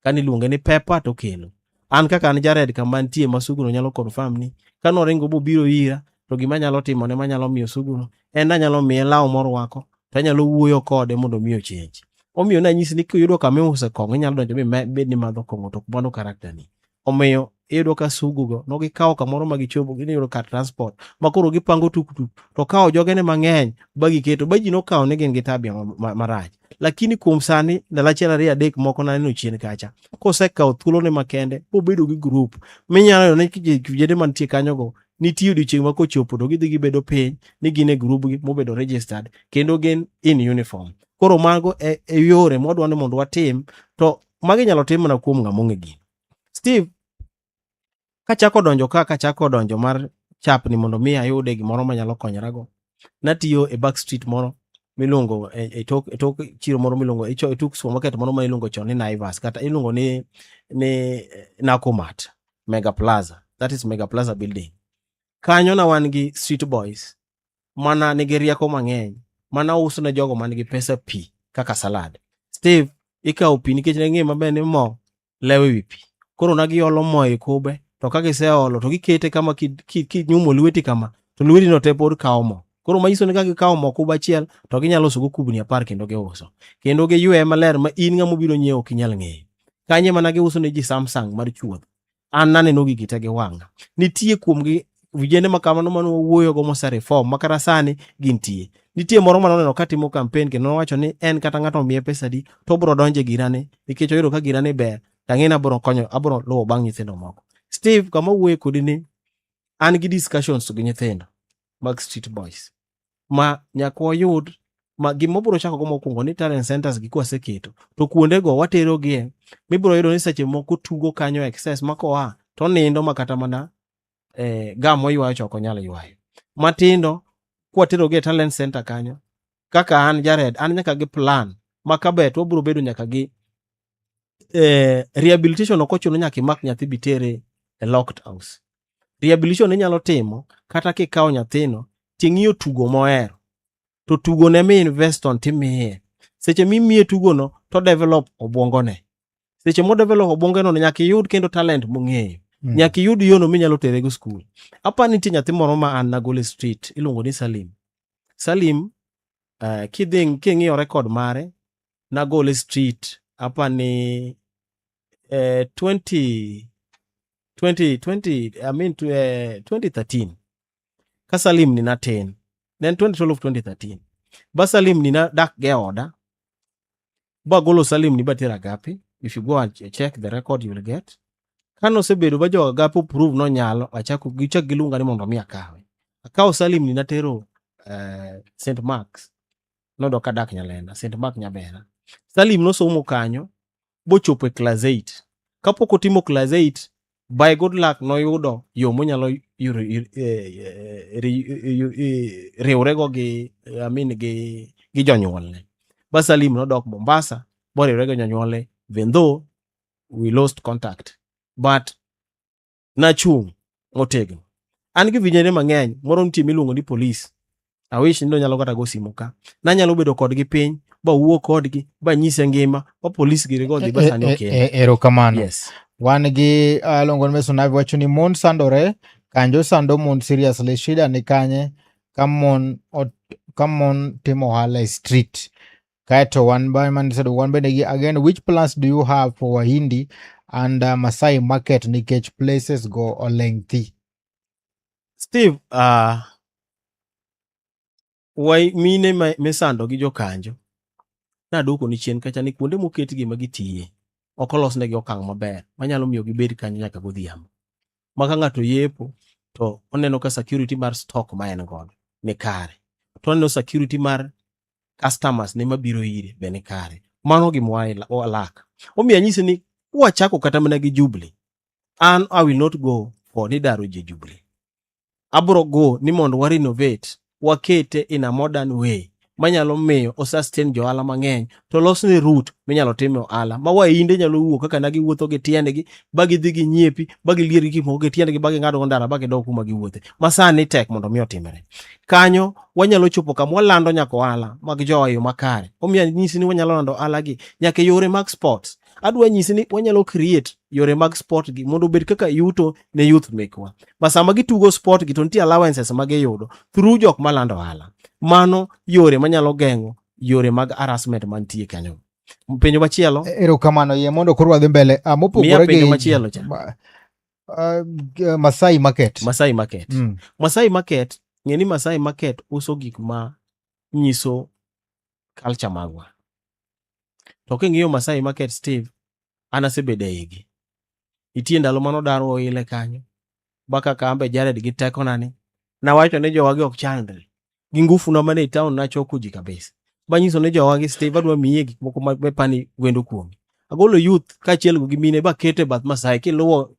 Kane iluonge ni pepper to okelo. An kaka an Jared kama antie ma Sugu no nyalo confirm ni kanoringo bobiro ira to gima anyalo timone manyalo miyo Sugu no en anyalo miye law morwako to anyalo wuoyo kode mondo mi ochange. Omiyo nanyisi ni kiyudo kama iuse kong'o inyalo donjo mibed ni madho kong'o to ok mano character ni. Omiyo iyudo ka Sugu go nogikawo kamoro ma gichopo giyudo kar transport ma koro gipango tuktuk to kawo jogene mang'eny ba giketo ba ji nokawo ni gin gi tabia marach. Lakini kuom sani ndalo achiel ariyo adek moko naneno chien kacha kosekawo thuolone makende bobedo gi group minyalo yudo ni vijende mantie kanyogo nitie odiochieng' ma kochopo to gidhi gibedo piny ni gin e group gi mobedo registered kendo gin in uniform. Koro mago e yore mwadwa ni mondo watim to magi inyalo tim mana kuom ng'ama ong'e gino. Steve, kachako donjo ka kachako donjo mar chapni mondo mi ayude gimoro manyalo konyorago. Natiyo e back street moro miluongo e tok chiro moro miluongo e tok supermarket moro ma iluongo chon ni Naivas kata iluongo ni Nakumatt Mega Plaza. That is Mega Plaza building. Kanyo na wan gi street boys. mana nigi rieko mang'eny mana uso ne jogo man gi pesa pi kaka salad. Steve, ikawo pi nikech ne ng'e maber ni mo lewo ewi pi. Koro na giolo mo e kube to ka giseolo to gikete kama kinyumo lweti kama to lweti no te pod kawo mo. Koro manyiso ni ka gikawo mo kube achiel to ginyalo uso go kubni 10 kendo giuso. Kendo giywe maler ma in ng'ama obiro nyiewo ok inyal ng'eyo. Kanye mana giuso ne ji Samsung mar chuodho. An naneno gigi te gi wang'a. Nitie kuomgi vijende ma kamano mane wawuoyogo mose reform ma kata sani gintie. Nitie moro mane oneno katimo campaign kendo nowacho ni en kata ng'ato omiye pesa adi to obiro donjo e girane nikech oyudo ka girane ber to ang'e ni abiro konyo abiro luwo bang' nyithindo moko. Steve, kama awuoye kodi ni an gi discussions gi nyithindo mag street boys ma nyaka wayud ma gima wabiro chako go mokwongo ni talent centers gi kwaseketo to kuondego waterogie mibiro yudo ni seche moko tugo kanyo excess ma koa to nindo ma kata mana gam moywayo cha ok onyal ywayo. Matindo kwaterogi e talent center kanyo kaka an Jared an nyaka gi plan ma kabet wabiro bedo nyaka gi rehabilitation ok ochuno nyaka imak nyathi bitere e locked house. Rehabilitation inyalo timo kata kikawo nyathino ting'iyo tugo mohero to tugo ne mi invest on timiye. Seche mimiye tugono to develop obwongone. Seche mo develop obwongeno nyaka iyud kendo talent mong'eyo. Nyaka iyud yono minyalo tere go skul. Apa nitie nyathi moro ma an nagolo e street iluongo ni Salim. Salim kidhi king'iyo record mare nagole street apa ni 20 20 20 I mean 2013 ka Salim ni natin ne en 2012 2013 ba Salim ni nadak ge oda bagolo Salim ni batero Agape. If you go and check the record you will get kano osebedo ba jo Agape approve nonyalo achako gichak giluonga ni mondo mi akawe akawo Salim ni natero St Mark's noyudo kadak Nyalenda St Mark Nyabera. Salim nosomo kanyo bochopo e class 8. Kapok otimo class 8 by good luck noyudo yo monyalo riwrego gi I mean gi jonyuolne. Ba Salim nodok Mombasa boriwre gi jonyuolne even though we lost contact but nachung' motegno. An gi vijende mang'eny, moro nitie miluongo ni police. I wish ni nyalo kata go simu ka. Nanyalo bedo kodgi piny, ba wuo kodgi, ba nyise ngima, ba police giri go dhi ba sani okende. Erokamano. Yes. Wan gi Longon Mesonavi wacho ni mon sandore, kanjo sando mon seriously, shida ni kanye ka mon timo ohala e street. Kaeto wan ba man said wan bende gi again which plans do you have for Wahindi and Masai market nikech places go olengthi. Steve, wai mine misando gi jokanjo nadwoko ni chien kacha ni kuonde moketgi ma gitiye ok olosnegi okang' maber manyalo miyo gibed kanyo nyaka godhiambo. Ma ka ng'ato yepo to oneno ka security mar stock ma en godo ni kare, to oneno security mar customers ne mabiro ire be ni kare. Mano gima walak. Omiyo anyisi ni wachako kata mana gi Jubilee. An I will not go for ni daro ji Jubilee. Abro go ni mondo wa renovate, wakete in a modern way manyalo miyo o sustain jo ohala mang'eny to losne route minyalo time ohala ma wainde nyalo wuok kaka na giwuotho gi tiendgi ba gidhi ginyiepi ba gilier gi gik moko gi tiendgi ba ging'ado go ndara ba gidog kuma giwuothe ma sani tek mondo mi otimre. Kanyo wanyalo chopo kama walando nyaka ohala mag jowa e yo makare. Omiyo anyisi ni wanyalo lando ohala gi nyaka e yore mag sports. Adwa nyisi ni wanyalo create yore mag sport gi mondo obed kaka yuto ne youth mekwa. Ma sama gitugo sport gi to nitie allowances ma giyudo through jok malando ohala. Mano yore manyalo geng'o yore mag harassment mantie kanyo. Penjo machielo? Erokamano, yie mondo koro wadhi mbele. Mopogore Miya penjo gi machielo cha. Masai Market. Masai Market. Masai Market, ng'e ni Masai Market uso gik ma nyiso culture magwa. To king'iyo Masai Market, Steve, an asebedo e igi. Nitie ndalo mane odarwa oile kanyo. Ba kaka an be Jared gi tekona ni, nawacho ni jowagi ok chandre. Gi ngufu na mane e town nachoko ji kabisa. Banyiso ni jowagi Steve adwa miye gik moko ma pani wendo kuomi. Agolo youth kaachiel gi mine bakete bath Masai kiluwo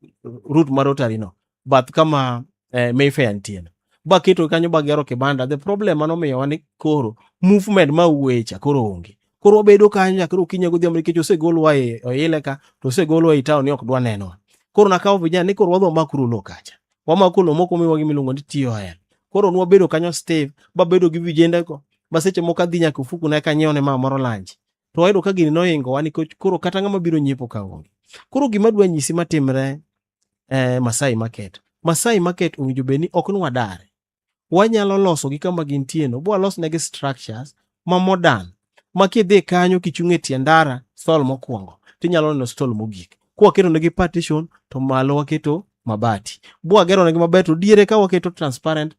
route mar Rotary no, bath kama Mayfair nitie no. Baketo kanyo bagero kibanda. The problem manomiyowa ni koro movement ma wuoye cha koro onge. Koro wabedo kanyo nyaka okinyi godhiambo nikech osegolwa e oile ka to osegolwa e town ni ok dwa nenwa. Koro nakawo vijana ni koro wadhi wamakuru lowo kacha. Wamako lowo moko miwa gima iluongo ni TOL. Koro nwabedo kanyo Steve, babedo gi vijende go. Ma seche moko adhi nyaka ofuku na eka anyiew ne mama moro lunch. To wayudo ka gini nohingowa nikech koro kata ng'ama biro nyiepo ka onge. Koro gima adwa nyisi matimre Masai Market. Masai Market owinjo bed ni ok ni wadare. Wanyalo loso gi kama gintie no, bwalos negi structures ma modern ma kidhi kanyo kichung' e tie ndara stall mokwongo tinyalo neno stall mogik. Kwaketo negi partition to malo waketo mabati. Bwagero negi maber to diere ka waketo transparent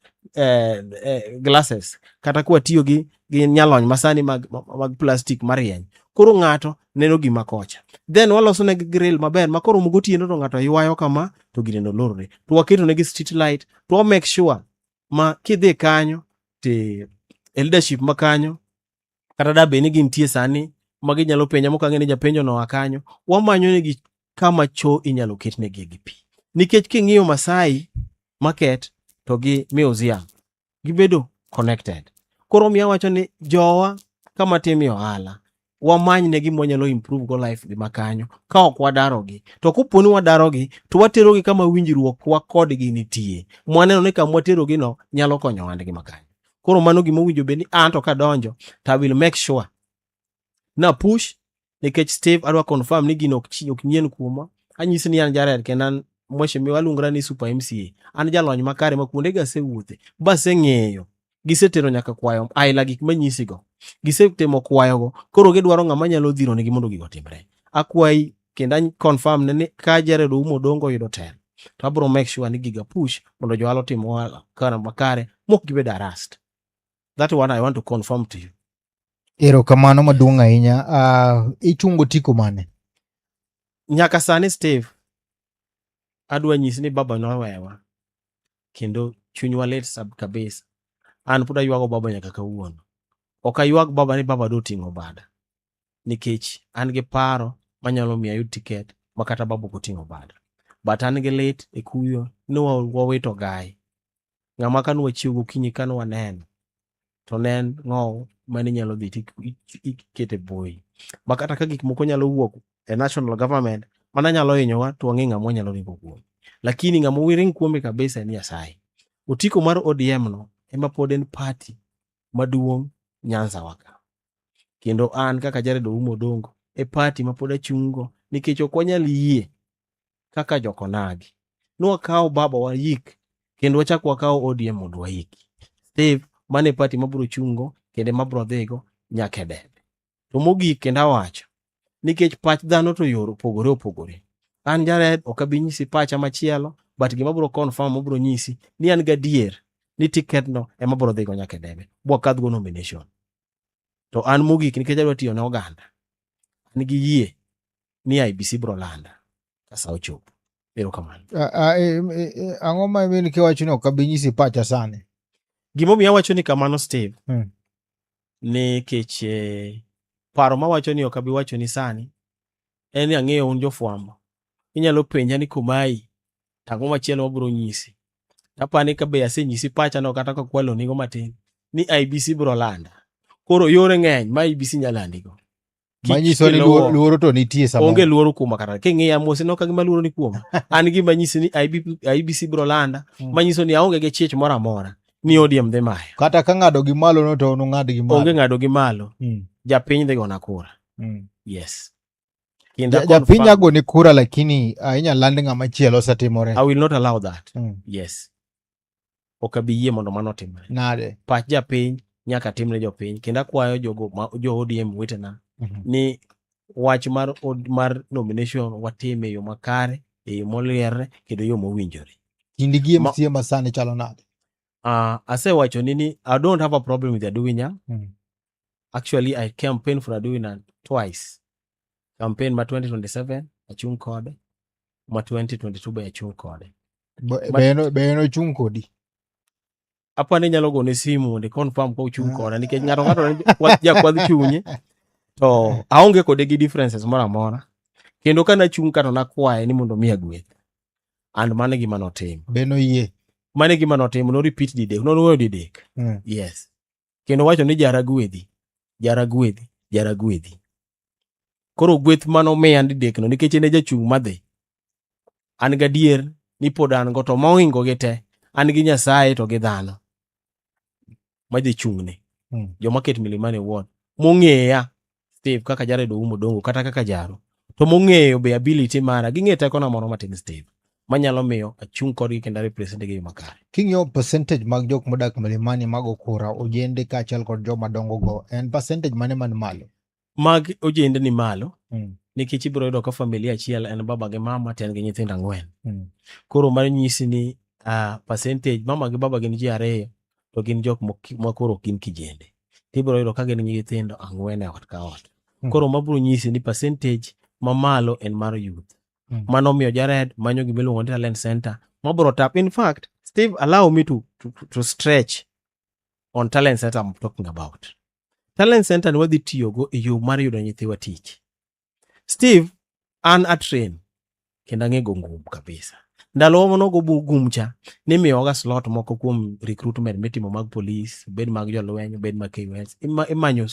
glasses kata kwatiyo gi nyalony masani mag plastic marieny. Koro ng'ato neno gima kocha. Then waloso negi grill maber ma koromo gotieno to ng'ato ywayo kama to gine no lorre. To waketo negi street light to wa make sure ma kidhi kanyo te e leadership ma kanyo kata da bed ni gintie sani ma ginyalo penja mok ang'e ni japenjo noa kanyo, wamanyo negi kama cho inyalo ketnegi gi pi. Nikech king'iyo Masai Market to gi museum gibedo connected. Koro miyo awacho ni jowa kama timie ohala wamany ne gima wanyalo improve go life gi makanyo ka ok wadarogi. To kopo ni wadarogi to waterogi kama winjruok wa kodgi nitie. Mwaneno ni kama waterogi no nyalo konyo ohandgi makanyo. Koro mano gima owinjo bed ni an to kadonjo to I will make sure na push nikech Steve adwa confirm ni gino ok nyien kuoma. Anyisi ni an Jared kendo an mheshimiwa aluongra ni Super MCA. An jalony makare ma kuonde ga asewuothe baseng'eyo. Gisetero nyaka kwayo aila gik manyisigo. Gisetimo kwayogo koro gidwaro ng'ama nyalo dhiro negi mondo gigo otimre. Akwayi kendo an confirm ne ni ka Jared Oumo Odongo oyudo telo to abiro make sure ni giga push mondo johala otim ohala kare makare mok gibedo harassed. That one I want to confirm to you. Erokamano maduong' ahinya. Ichungo tiko mane? Nyaka sani Steve, adwa nyisi ni baba nowewa kendo chunywa lit kabisa. An pod aywago baba nyaka kawuono. Ok aywag baba ni baba doting'o bada nikech an gi paro manyalo miyo ayud tiket ma kata baba ok oting'o bada. But an gi lit e kuyo ni wawito gai. Ng'ama ka nwachiew gokinyi ka nwaneno to ne en ng'owo mane inyalo dhi tikete boyi. Ma kata ka gik moko nyalo wuok e national government mana nyalo hinyowa to wang'e ng'ama wanyalo ringo kuome. Lakini ng'ama wiring kuome kabisa en Nyasaye. Otiko mar ODM no ema pod en party maduong' Nyanza wa ka. Kendo an kaka Jared Oumo Odongo e party ma pod achungo nikech ok wanyal yie kaka jokonagi. Nwakawo baba wayik kendo wachak wakawo ODM mondo waiki. Steve, mano e party mabiro chungo kendo mabiro dhigo nyaka e debe. To mogik kendo awacho nikech pach dhano to yor opogore opogore. An Jared ok abi nyisi pacha machielo but gima abiro confirm abiro nyisi ni an gadier ni ticket no ema abiro dhigo nyaka e debe. Bwakadh go nomination. To an mogik nikech adwa tiyo ne oganda. An gi yie ni IEBC biro landa ka sa ochopo. Erokamano. Ang'o ma min kiwacho ni ok abi nyisi pacha sani? Gimomiyo awacho ni kamano Steve, nikech paro mawacho ni ok abi wacho ni sani en ni ang'eyo un jofwambo. Inyalo penja ni komai to ang'o machielo mabiro nyisi. Apani ka be asenyisi pacha no kata kakwalo nigo matin ni IEBC biro landa. Koro yore ng'eny ma IEBC nyalo landigo. Manyiso ni luoro to nitie samoro. Onge luoro kuoma kata king'iya mos ineno ka gima luoro ni kuoma. An gima nyisi ni IEBC biro landa, manyiso ni aonge gi chich moro amora ni ODM dhi maya. Kata ka ng'ado gi malo no to unung'ad gi malo. Onge ng'ado gi malo. Japiny dhi gona kura. Yes. Japiny agoni kura lakini inyal land ng'ama chielo osetimore. I will not allow that. Yes. Ok abi yie mondo mano otimre. Nade? Pach japiny nyaka timne jopiny kendo akwayo jogo ma jo ODM wetena ni wach mar nomination watime e yo makare, e yo moliere kendo yo mowinjore. Kindi gi MCA ma sani chalo nade? Asewacho ni I don't have a problem with Aduwi Nyang'. Actually, I campaigned for Aduwi Nyang' twice. Campaign ma 2027 achung' kode, ma 2022 be achung' kode. Be en ochung' kodi? Apa ni nyalo gone simu mondo i-confirm ka ochung' koda nikech ng'ato ng'ato jakwadh chunye to aonge kode gi differences moro amora. Kendo ka nachung' ka to nakwaye ni mondo omiya gweth. And mano e gima notimo. Be noyie? Mano e gima notimo, no repeat didek, nonuoyo didek. Yes. Kendo wacho ni jara gwedhi, jara gwedhi, jara gwedhi. Koro gweth manomiya didek no nikech en e jachung' madhi. An gadier ni pod an go to mohingo gi te, an gi Nyasaye to gi dhano. Madhi chung'ne joma ket Milimani Ward mong'eya Steve kaka Jared Oumo Dongo kata kaka Jaro to mong'eyo be ability mara ging'e tekona moro matin Steve manyalo miyo achung' kodgi kendo arepresent gi e yo makare. King'iyo percentage mag jok modak Milimani mago kura, ojende kaachiel kod joma dongo go, en percentage mane man malo? Mag ojende ni malo nikech ibiro yudo ka familia achiel en baba gi mama to en gi nyithindo ang'wen. Koro mano nyisi ni percentage mama gi baba gin ji ariyo to gin jok ma koro ok gin kijende. Tibiro yudo ka gin gi nyithindo ang'wen e ot ka ot. Koro ma biro nyisi ni percentage mamalo en mar youth. Mano omiyo Jared manyo gima iluongo ni talent center mabiro tap. In fact, Steve allow me to stretch on talent center I'm talking about. Talent center ni wadhi tiyogo e yo mar yudo nyithiwa tich. Steve, an a train kendo ang'e go ngum kabisa. Ndalo manogo gum cha, nimiyowaga slot moko kuom recruitment mitimo mag police, obed mag jolweny, obed mag KUS. Imanyo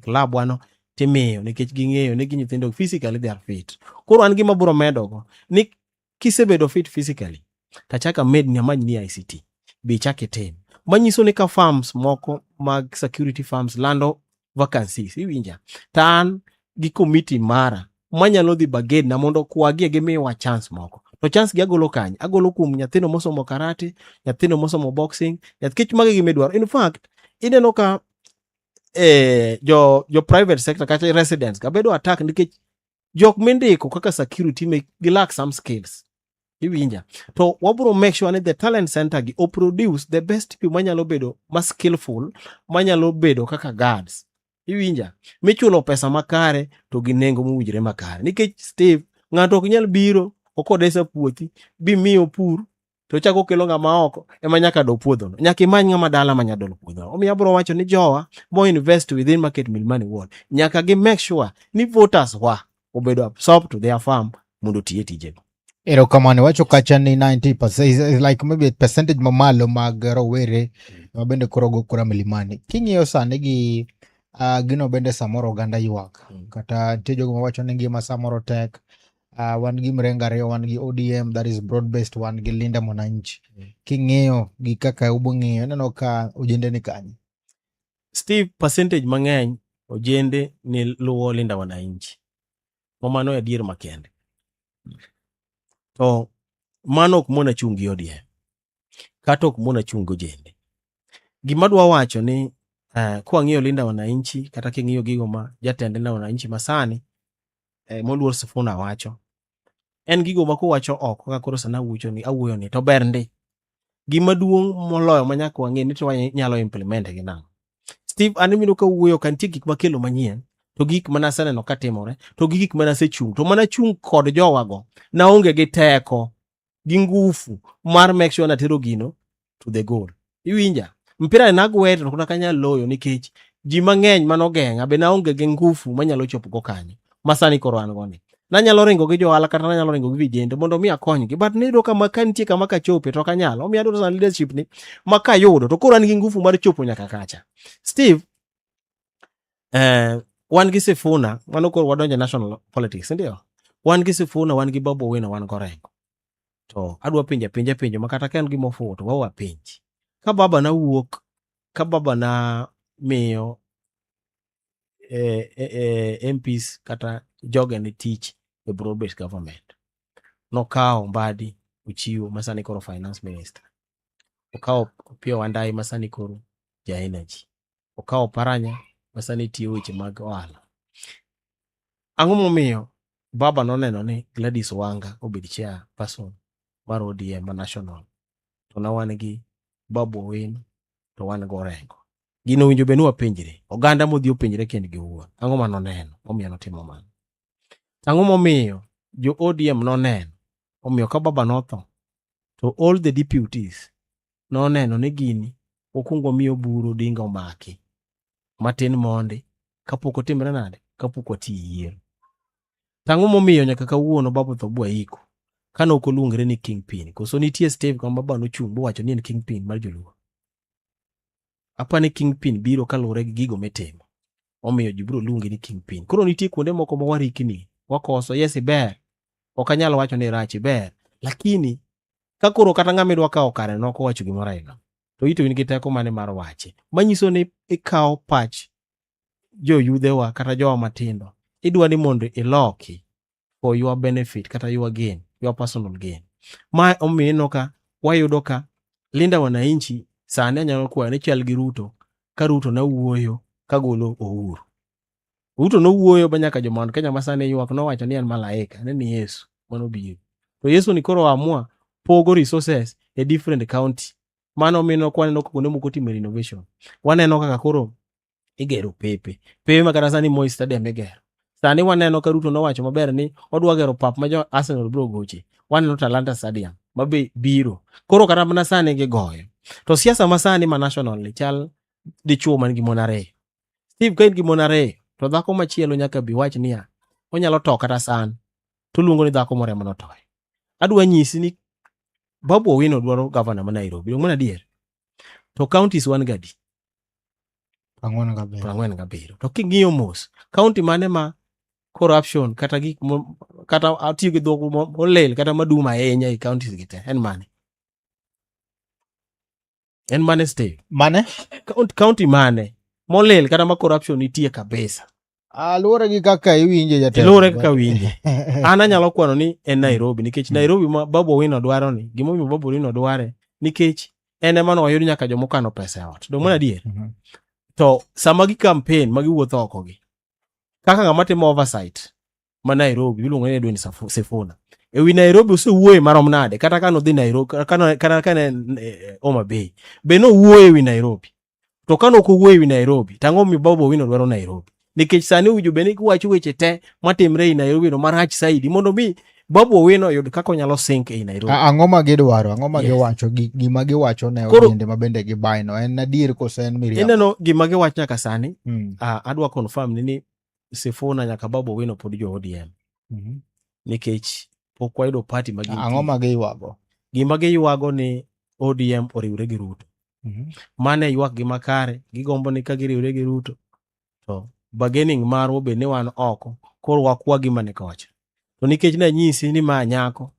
club wano timiyo nikech ging'eyo ni gi nyithindo physically they are fit. Koro an gima biro medogo ni kisebedo fit physically tachak amedni amanyni ICT be ichak itim. Manyiso ni ka firms moko mag security firms lando vacancies, iwinja? To an gi committee mara manyalo dhi bargain na mondo kwagie gimiwa chance moko. To chance gi agolo kanye? Agolo kuom nyathino mosomo karate, nyathino mosomo boxing, nikech magi gima idwaro. In fact, ineno ka jo private sector kata residents ka bedo attack nikech jok mindiko kaka security me gi lack some skills. Iwinja? To wabro make sure ni the talent center gi o produce the best people manyalo bedo ma skillful, manyalo bedo kaka guards. Iwinja? Michulo pesa makare to gi nengo mowinjore makare. Nikech Steve, ng'ato ok nyal biro okodesa puothi bi miyo pur to chako kelo ng'ama oko ema nyaka do puodhono. Nyaka imany ng'ama dala ma nyalo doyo puodhono. Omiyo abiro wacho ni jowa mo invest within Market Milimani Ward nyaka gi make sure ni voters wa obedo absorbed to their farm mondo otiye tijego. Erokamano, iwacho kacha ni 90% is like maybe percentage mamalo mag rowere ma bende koro go kura Milimani. King'iyo sani gi gino bende samoro oganda ywak kata nitie jogo mawacho ni ngima samoro tek. Wan gi mrengo ariyo, wan gi ODM that is broad based, wan gi Linda Mwananchi. King'iyo gi kaka ubong'iyo, ineno ka ojende ni kanye? Steve, percentage mang'eny ojende ni luwo Linda Wananchi. Ma mano e adier makende. To mano ok mona chung' gi ODM. Kata ok mona chung' gi ojende. Gima adwa wacho ni kwang'iyo Linda Wananchi kata king'iyo gigo ma jatend Linda Wananchi masani moluor Sifuna wacho, en gigo ma kowacho oko kaka koro sana awuocho ni awuoyo ni to ber ndi. Gima duong' moloyo ma nyaka wang'e ni to wanyalo implement gi nang'o. Steve, an iwinjo ka wuoyo ka nitie gik makelo manyien to gik mana aseneno ka timore to gi gik mana asechung' to mana chung' kod jowago naonge gi teko gi ngufu mar make sure natero gino to the goal. Iwinja? Mpira ni nagwe to ok anyal loyo nikech ji mang'eny manogeng'a be naonge gi ngufu manyalo chopo go kanyo ma sani koro an go ni. Nanyalo ringo gi johala kata nanyalo ringo gi vijende mondo mi akonygi but niyudo kama ka nitie kama kachope to ok anyal. Omiyo adwaro sana leadership ni ma kayudo to koro an gi ngufu mar chopo nyaka kacha. Steve, wan gi Sifuna, mano koro wadonjo e national politics, ndio? Wan gi Sifuna, wan gi Babu Owino, wan gi Orengo. To adwa penjo apenja penjo ma kata ka en gima ofuwo to wawa penj. Ka baba na wuok, ka baba na miyo MPs kata jogene tich e broad based government, nokawo Mbadi ochiwo ma sani koro finance minister. Okawo Opiyo Wandayi ma sani koro ja energy. Okawo Paranya ma sani tiyo weche mag ohala. Ang'o momiyo baba noneno ni Gladys Wanga obed chairperson mar ODM ma national to na wan gi Babu Owino to wan gi Orengo. Gino owinjo bed ni wapenjre. Oganda modhi openjre kendgi owuon. Ang'o ma noneno momiyo notimo mano? Ang'o momiyo jo ODM noneno omiyo ka baba notho to all the deputies noneno ni gini okwongo wamiyo Oburu Odinga omaki matin mondi kapok otimre nade kapok wati yiero. Tang'o momiyo nyaka kawuono baba otho bwaiko kane ok oluongre ni kingpin koso nitie Steve kama baba nochung' bowacho ni en kingpin mar joluo. Apa ni kingpin biro kaluwore gi gigo mitimo. Omiyo ji biro luonge ni kingpin. Koro nitie kuonde moko ma warikni wakoso yes iber. Ok anyal wacho ni irach iber. Lakini ka koro kata ng'ama idwa kawo kare nok owacho gimoro aila. To ito in gi teko mane mar wache? Manyiso ni ikawo pach joyudhewa kata jowa matindo, idwa ni mondo iloki for your benefit kata your gain, your personal gain. Ma omiyo ineno ka wayudo ka Linda Wananchi sani anyalo kwayo ni chal gi Ruto ka Ruto nawuoyo kagolo Uhuru. Ruto nowuoyo ba nyaka jo Mount Kenya masani ywak nowacho ni en malaika, ne ni Yesu manobiro. To Yesu ni koro amua pogo resources e different county. Mano omiyo waneno ka kuonde moko timo renovation. Waneno kaka koro igero pepe. Pepe ma kata sani Moi Stadium igero. Sani waneno ka Ruto nowacho maber ni odwa gero pap ma jo Arsenal biro goche. Waneno Talanta Stadium ma be biro. Koro kata mana sani gigoyo. To siasa ma sani ma national ni chal dichuo man gi mon ariyo. Steve ka in gi mon ariyo to dhako machielo nyaka bi wach niya onyalo to kata san to luongo ni dhako moro ema notoye. Adwa nyisi ni Babu Owino dwaro gavana ma Nairobi. Donge mano adier? To counties wan gadi? 47. 47. To king'iyo mos, county mane ma corruption kata gik kata atiyo gi dhok molil kata madum ahinya e counties gi te en mane? En mane Steve? Mane? County mane molil kata ma corruption nitie kabisa? Luwore gi kaka iwinje jatelo. Luwore kaka winje. An anyalo kwano ni en Nairobi nikech Nairobi ma Babu Owino dwaro ni gimomiyo Babu Owino dware nikech en ema noyud nyaka jomokano pesa e ot. Donge mano adier? To sama gi campaign ma giwuotho oko gi kaka ng'ama timo oversight ma Nairobi iluongo ni Edwin Sifuna. E wi Nairobi osewuoye marom nade kata ka nodhi Nairobi kata ka ne Homa Bay be nowuoyo e wi Nairobi. To ka nok owuoyo e wi Nairobi to ang'o momiyo Babu Owino dwaro Nairobi? Nikech sani owinjo bed ni giwacho weche te matimre ei Nairobi no marach saidi mondo mi Babu Owino oyud kaka onyalo sink ei Nairobi. Ang'o ma gidwaro? Ang'o ma giwacho? Gima giwacho ne ojende ma bende gibayno en adier koso en miriambo? Ineno gima giwacho nyaka sani, adwa confirm ni Sifuna nyaka Babu Owino pod jo ODM. Nikech pok wayudo party ma gintie. Ang'o ma giywago? Gima giywago ni ODM oriwre gi Ruto. Mano e ywak gi makare, gigombo ni ka giriwre gi Ruto to bargaining marwa bed ni wan oko, koro wakwa gima ni kocha. To nikech nanyisi ni ma nyako,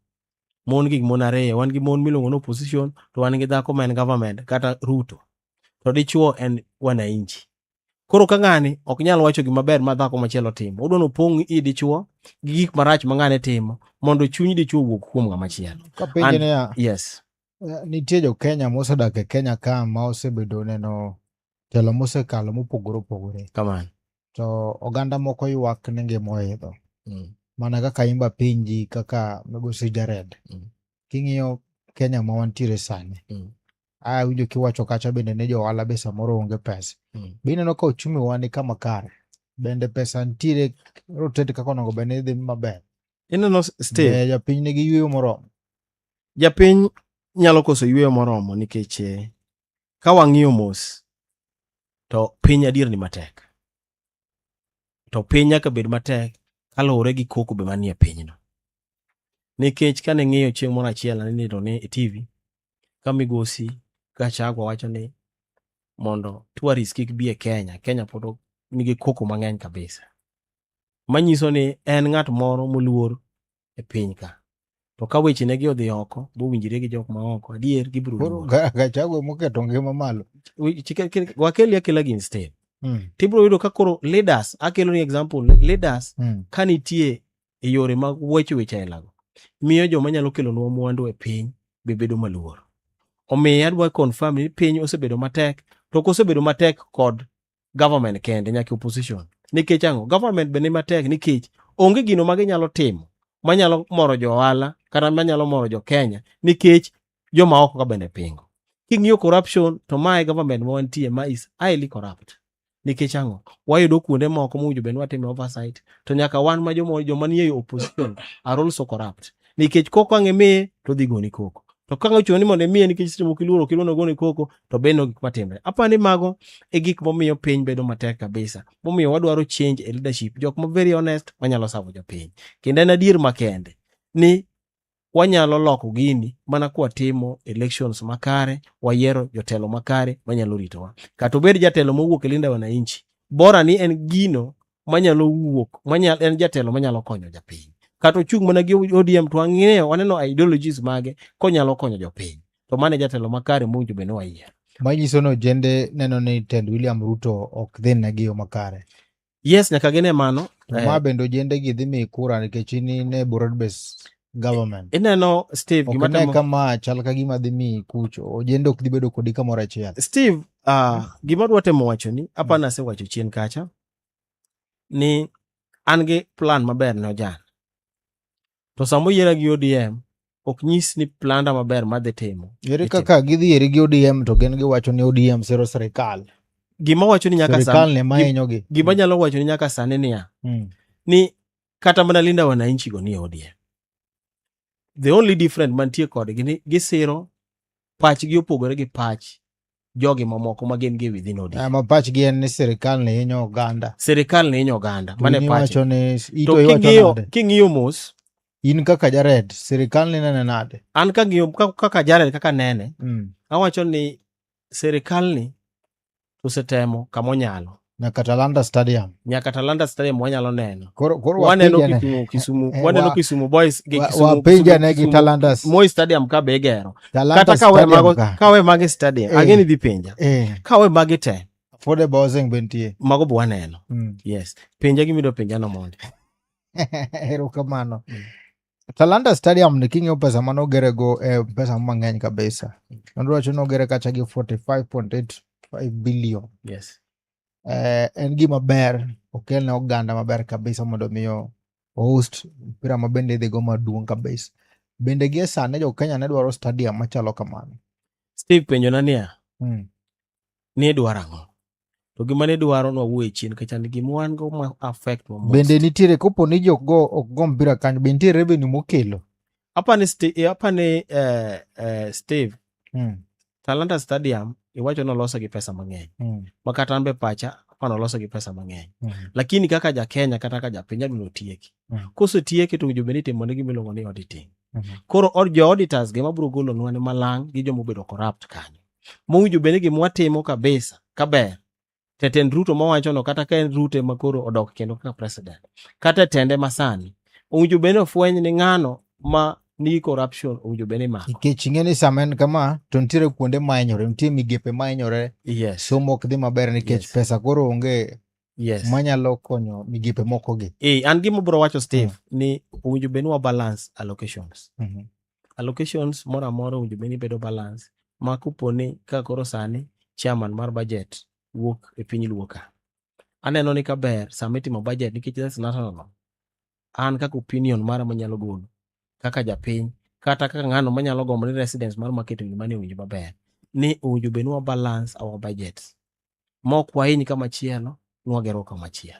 mon gi mon ariyo, wan gi mon miluongo ni opposition to wan gi dhako ma en government kata Ruto. To dichuo en wananchi. Koro ka ng'ani ok nyal wacho gima ber ma dhako machielo timo, odwa ni opong' i dichuo gi gik marach ma ng'ane timo mondo chuny dichuo owuog kuom ng'ama chielo. Kapenje niya, Yes. Nitie jo Kenya mosedak e Kenya ka ma osebedo neno telo mosekalo mopogore opogore. Kamano. To oganda moko ywak ni ngima oidho. Mana kaka imba pinji kaka migosi Jared. King'iyo Kenya ma wantiere sani. Awinjo kiwacho kacha bende ni jo ohala be samoro onge pesa. Be ineno ka uchumi wa ni kama kare? Bende pesa nitiere rotate kaka onego bed ni dhi maber? Ineno Steve. Be japiny nigi yueyo moromo? Japiny nyalo koso yueyo moromo nikech ka wang'iyo mos to piny adier ni matek. To piny nyaka bed matek kaluwore gi koko be manie pinyno. Nikech kane ng'iyo chieng' moro achiel aneno ni e TV ka migosi Gachagua wacho ni mondo tourists kik bi e Kenya, Kenya pod nigi koko mang'eny kabisa. Manyiso ni en ng'at moro moluor e piny ka. To ka weche ne gi odhi oko, bowinjre gi jok ma oko, adier gibiro luor. Gachagua moketo ngima malo. Wakeli akela gin step. Tibiro yudo ka koro leaders, akelo ni example, leaders ka nitie e yore mag weche weche ailago, miyo joma nyalo kelonwa mwandu e piny be bedo maluor. Omiyo adwa confirm ni piny osebedo matek, to ok osebedo matek kod government kende, nyaka opposition. Nikech ang'o? Government be ni matek nikech onge gino ma ginyalo timo manyalo moro jo ohala kata manyalo moro jo Kenya nikech joma oko ka bende pingo. King'iyo corruption to mae government ma wantie ma is highly corrupt. Nikech ang'o? Wayudo kuonde moko mowinjo bed ni watime oversight to nyaka wan ma joma nie opposition are also corrupt. Nikech koko ang' imiye to odhi goni koko. To ka ochuno ni mondo imiye nikech seche moko iluoro ok iluoro goni koko to beno gik matimre. Aparo ni mago e gik momiyo piny bedo matek kabisa. Momiyo wadwaro change e leadership. Jok ma very honest manyalo savo jopiny. Kendo en adier makende ni wanyalo loko gini mana kwatimo elections makare, wayiero jotelo makare manyalo ritowa. Kata obed jatelo mowuok e Linda Wananchi, bora ni en gino manyalo wuok, en jatelo manyalo konyo japiny. Kata ochung' mana gi ODM to wang'eyo, waneno ideologies mage konyalo konyo jopiny. To mano e jatelo makare mowinjo bed ni wayiero. Manyiso ni ojende neno ni tend William Ruto ok dhi negi yo makare. Yes, nyaka gine mano. To ma bende ojende gi dhi miyi kura nikech in in e broad based government. Ineno Steve, Ok gima ine temo ka ma chal ka gima dhi miyi kucho. Ojende ok dhi bedo kodi kamoro achiel. Steve, gima adwa temo wacho ni apa nasewacho chien kacha ni an gi plan maber ne ojana. To sama oyiera gi ODM ok nyis ni planda maber madhi timo. Ere Itimo. kaka gidhi eri gi ODM to gin giwacho ni ODM siro sirikal. Gima wacho ni nyaka Sirikal sani ne mahinyogi. gima nyalo wacho ni nyaka sani niya ni kata mana Linda Wananchi go ni e ODM. The only difference mantie kodgi ni gisiro pachgi opogore gi pach jogi mamoko ma gin gi within ODM. Ma pachgi en ni sirikal ne hinyo oganda. Sirikal ne hinyo oganda, To mano in e pache. iwacho ni To ito iwacho king'iyo nade? king'iyo mos, In kaka Jared, sirikal ni nene nade? an kang'iyo kaka Jared kaka nene, awacho ni sirikal ni osetemo kamonyalo. Nyaka Talanta Stadium. Nyaka Talanta Stadium wanyalo neno. Koro Waneno wapenj ane. Kisumu, Kisumu, waneno Kisumu Boys gi Kisumu, Wapenj Kisumu, ane gi Kisumu, Talanta Moi Stadium ka be igero. Talanta Kata ka we Stadium mago, ka. ka we magi stadium, ang'e ni dhi penja. Ka we magi te, Affordable housing be nitie. mago be waneno. Yes. Penja gima idwa penja no mondi. Erokamano. Talanta Stadium ni king'iyo pesa mane ogerego pesa mang'eny kabisa. Nonro wacho ni ogere kacha gi 45.85 billion. Yes. En gima ber, okel ne oganda maber kabisa mondo mi host mpira ma bende idhi go maduong' kabisa. Bende gie sani jo Kenya ne dwaro stadium machalo kamano. Steve penjo na niya, ni idwaro ang'o? To gima ne dwaro nwawuoye chien kacha ni gima wan go ma affect wa most. Bende nitiere kopo ni ji ok go mpira kanyo, be nitie revenue mokelo? Apani Steve, Talanta Stadium iwacho ni olose gi pesa mang'eny. Ma kata an be pacha apani olose gi pesa mang'eny. Lakini kaka ja Kenya kata kaka ja piny adwa ni otieki. Kosetieki to owinjo bed ni itimo ne gima iluongo ni auditing. Koro jo auditors gima biro golonwa ni malang' gi joma obedo corrupt kanyo. Mowinjo bed ni gima watimo kabisa kaber. Jatend Ruto mawacho no kata ka en Ruto ema koro odok kendo kaka president. Kata tende masani. Owinjo bed ni ofweny ni ng'ano ma nigi corruption owinjo bed ni imako. Nikech ing'e ni sama en kama to nitiere kuonde mahinyore, nitie migepe mahinyore, Yes. somo ok dhi maber nikech Yes. pesa koro onge Yes. manyalo konyo migepe moko gi. An gima abiro wacho Steve ni owinjo bed ni wa balance allocations. Allocations moro amora owinjo bed ni bedo balance ma kopo ni ka koro sani chairman mar budget wuok e piny Luo ka. Aneno ni kaber sama itimo budget nikech that's national. An kaka opinion mara manyalo golo kaka japiny kata kaka ng'ano manyalo gombo ni residence mar market owinjo mane owinjo maber ni owinjo bed ni wa balance our budgets ma ok wahiny kama chielo nwagero kama chielo.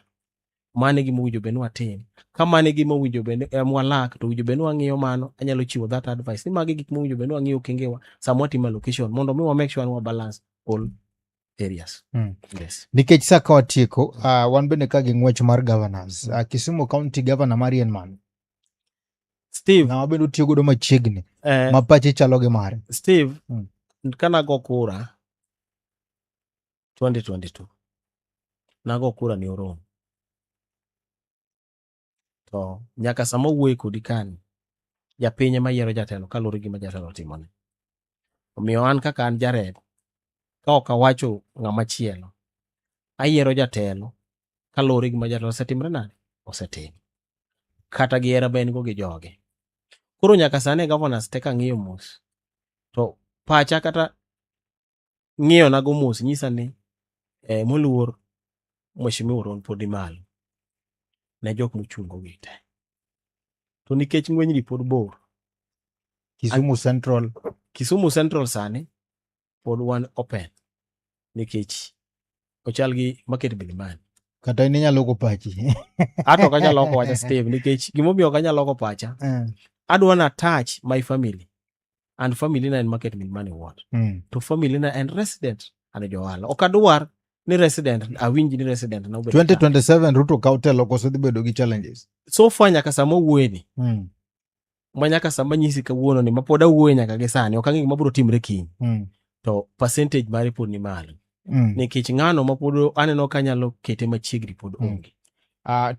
Mano e gima owinjo bed ni watim. Ka mano e gima owinjo bed ni walak to owinjo bed ni wang'iyo mano, anyalo chiwo that advice ni magi gik mowinjo bed ni wang'iyo okengewa sama watimo allocation mondo mi wa make sure ni wa balance all areas. Yes. Nikech sa ka watieko, wan bende ka gi ng'wech mar governors. Kisumu County Governor Marian Man. Steve, ng'ama bende otiyo godo machiegni, ma pache chalo gi mare. Steve, kanago kura 2022, nago kura ni Orom. To nyaka sama owuoye kodi kani, japiny ema yiero jatelo kaluwore gi gima jatelo otimone. Omiyo an kaka an Jared, ka ok awacho ng'ama chielo, ayiero jatelo kaluwore gi gima jatelo osetimre nade? Osetimo. Kata gi hera ma en go gi joge. Koro nyaka sani governors te kang'iyo mos, to pacha kata ng'iyo nago mos nyisa ni moluor Mheshimiwa Oron pod ni malo ne jok mochungo gi te. To nikech ng'wenyni pod bor. Kisumu Central. Kisumu Central sani pod wan open nikech ochal gi market Milimani. Kata in inyalo loko pachi. Ato ok anyal loko pacha Steve nikech gimomiyo ok anyal loko pacha, adwa na touch my family and family na en market Milimani ward. To family na en resident and jo ohala. Ok adwar ni resident awinj ni resident na obedo 2027 Ruto kaw telo koso dhi bedo gi challenges. So far nyaka sama owuoyeni, ma nyaka sama nyisi kawuono ni ma pod awuoye nyaka gi sani, ok ang'e gima biro timre kiny. To percentage mare pod ni malo. Nikech ng'ano ma pod aneno ka nyalo kete machiegni pod onge.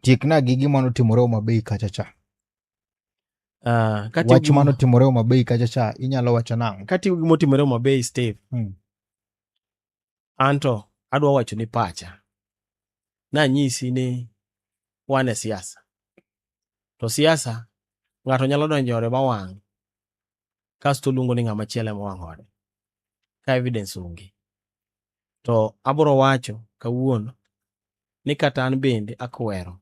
Tiekna gi gima notimore Homa Bay kacha cha. Wach manotimore Homa Bay kacha cha inyalo wacho nang'o? Katiyo gi gima otimore Homa Bay, Steve. Anto adwa wacho ni pacha. Nanyisi ni wan e siasa. To siasa ng'ato nyalo donjo e ode mawang' kasto oluongo ni ng'ama chielo ema owang'o ode ka evidence onge. To abiro wacho kawuono ni kata an bende akwero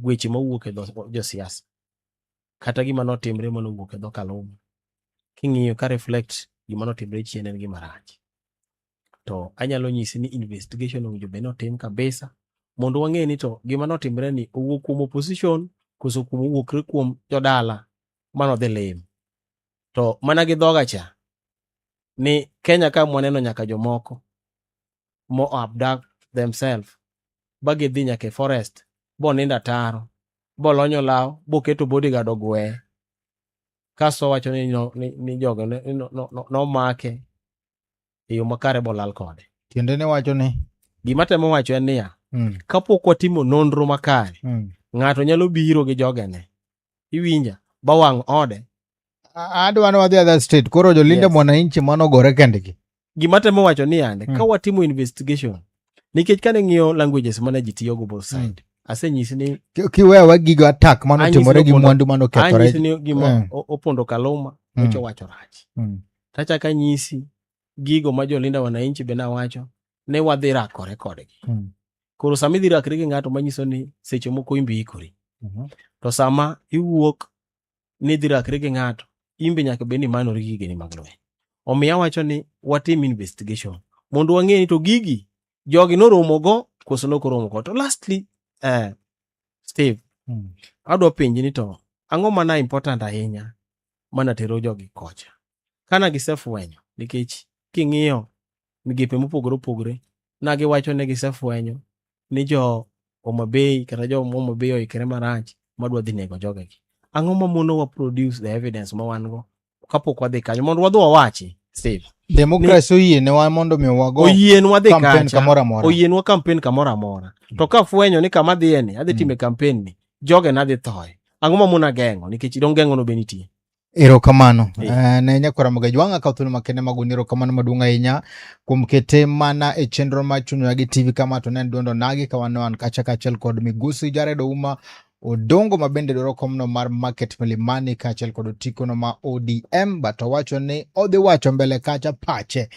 weche mawuok e dho josiasa kata gima notimre manowuok e dho Kaluma. King'iyo ka reflect gima notimre chien en gima rach. To anyalo nyisi ni investigation owinjo bed ni otim kabisa mondo wang'e ni to gima notimre ni owuok kuom opposition koso kuom owuokre kuom jodala manodhi lim. To mana gi dhoga cha ni Kenya ka mwaneno nyaka jomoko mo abduct themselves ba gidhi nyaka e forest bonindo ataro bolonyo law boketo bodyguard ogweye kasto owacho ni, no, ni, ni jogo ne- no, no, no, nomake e yo makare bolal kode. Tiende ni wacho ni Gima temo wacho en niya, kapok watimo nonro makare, ng'ato nyalo biro gi jogene, iwinja, bawang' ode. Adwa ni wadhi other state. Koro jolinda mwananchi manogore kendgi. Gima temo wacho ni yande, ka watimo investigation, nikech kane ng'iyo languages mane ji tiyogo both side, asenyisi ni Kiwewa gigo attack manotimore Anyisi gi ni mwandu manokethore. anyisi ni gima opondo Kaluma nyocha wacho rach. Tachako anyisi gigo ma jolinda wananchi be nawacho ne wadhi rakore kodgi. Koro sama idhi rakri gi ng'ato manyiso ni seche moko imbe ikori. To sama iwuok ni idhi rakri gi ng'ato, imbe nyaka bed ni imanori gi gigeni mag lweny. Omiyo awacho ni watim investigation mondo wang'e ni to gigi jogi noromo go koso nok oromo go. To lastly, Steve, adwa penji ni to ang'o mana important ahinya mana tero jogi kocha? Kana gisefwenyo, nikech king'iyo migepe mopogore opogore, na giwacho ni gisefwenyo ni jo Homa Bay kata jo Homa Bay oikre marach madwa dhi nego jogegi. Ang'o ma monowa produce the evidence ma wan go kapok wadhi kanyo mondo wadhi wawachi, Steve? Democracy oyienewa mondo mi wago Oyienwa dhi campaign kacha, kamoro amora. Oyienwa campaign kamoro amora. To kafwenyo ni kama adhiye ni, adhi time campaign ni, joge nadhi thoye. Ang'o ma mona geng'o? Nikech dong geng'o no be nitie. Erokamano ne nyakwara Mogajwang' akawo thuolo makende mag goni erokamano maduong' ahinya kuom kete mana e chenro mar Chuny Onagi TV kama to ne en duond Onagi ka wan wan kacha kaachiel kod Migosi Jared Ouma Odongo ma bende dwaro komno mar Market Milimani kaachiel kod otikono ma ODM but owacho ni odhi wacho mbele kacha pache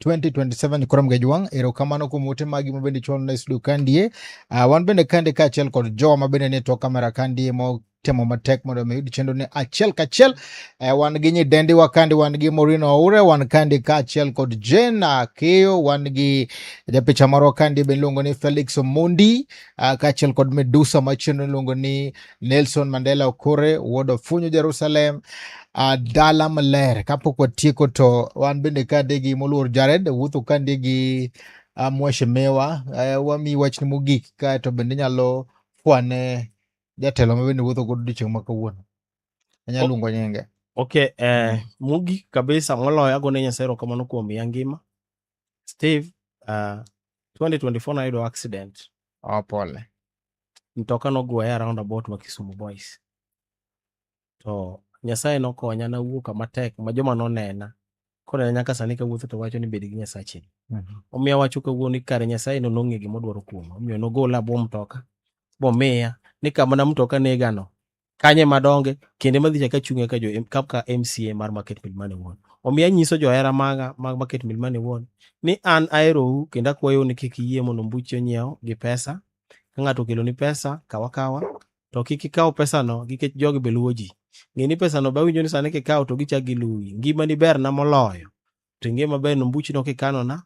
2027 koro Mogajwang' erokamano kuom ote magi ma bende ichwalo ne studio kandie. Wan bende kande kaachiel kod jowa ma bende nie tok kamera kandie mo temo matek mondo mi yud chenro ni achiel kachiel. Wan gi nyidendi wa kandi, wan gi Morino Aure, wan kandi kaachiel kod Jane Akeyo, wan gi japicha marwa kandi be iluongo ni Felix Omondi, kaachiel kod Medusa ma chenro iluongo ni Nelson Mandela Okore, wuod Ofunyo Jerusalem, dala maler. Kapok watieko to wan bende kande gi moluor Jared, wuotho kande gi mheshimiwa, wamiyi wachni mogik kaeto bende inyalo fwane jatelo ma bende wuotho godo odiochieng' ma kawuono. Anyalo luongo nyinge. Okay, mogik kabisa moloyo agone Nyasaye erokamano kuom miya ngima. Steve, 2024 nayudo accident. Oh, pole. Mtoka nogweya around about ma Kisumu Boys. To Nyasaye nokonya nawuok kama tek ma joma nonena. Konena nyaka sani kawuotho to wacho ni bed gi Nyasachi. Omiyo awacho kawuono ni kare Nyasaye no nong'e gima odwaro kuoma. Omiyo nogola bwo mtoka. Bomiya ni kama na mtoka negano. Kanye madonge kende madhi chaka achung' kaka jo kaka MCA mar Market Milimani Ward. Omiyo anyiso johera maga mag Market Milimani Ward ni an aherou kendo akwayou ni kik iyie mondo mbuchi onyiew gi pesa. Ka ng'ato okeloni pesa, kaw akawa. To kik ikaw pesano nikech jogi be luwo ji. Ng'e ni pesano be awinjo ni sani kikawo to gichak giluwi. Ngimani berna moloyo. To ing'e maber ni mbuchino kikanona,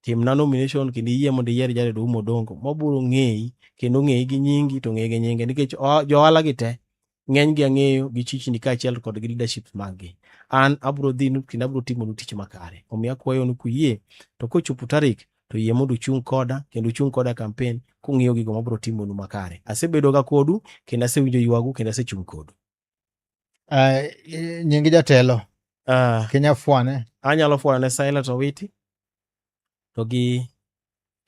timna nomination kendo iyie mondo iyier Jared Ouma Odongo mabiro ng'eyi kendo ng'eyi gi nyingi to ng'eyi gi nyinge nikech jo ohala gi te ng'eny gi ang'eyo gi chichni kaachiel kod gi leadership mag gi. An abiro dhinu kendo abiro timonu tich makare. Omiyo akwayo ni kuyie to kochopo tarik to yie mondo uchung' koda kendo uchung' koda e campaign kung'iyo gigo mabiro timonu makare. Asebedo ga kodu kendo asewinjo ywagu kendo asechung' kodu. Nying jatelo. Kenya fwane. Anyalo fwane Silas Owiti to gi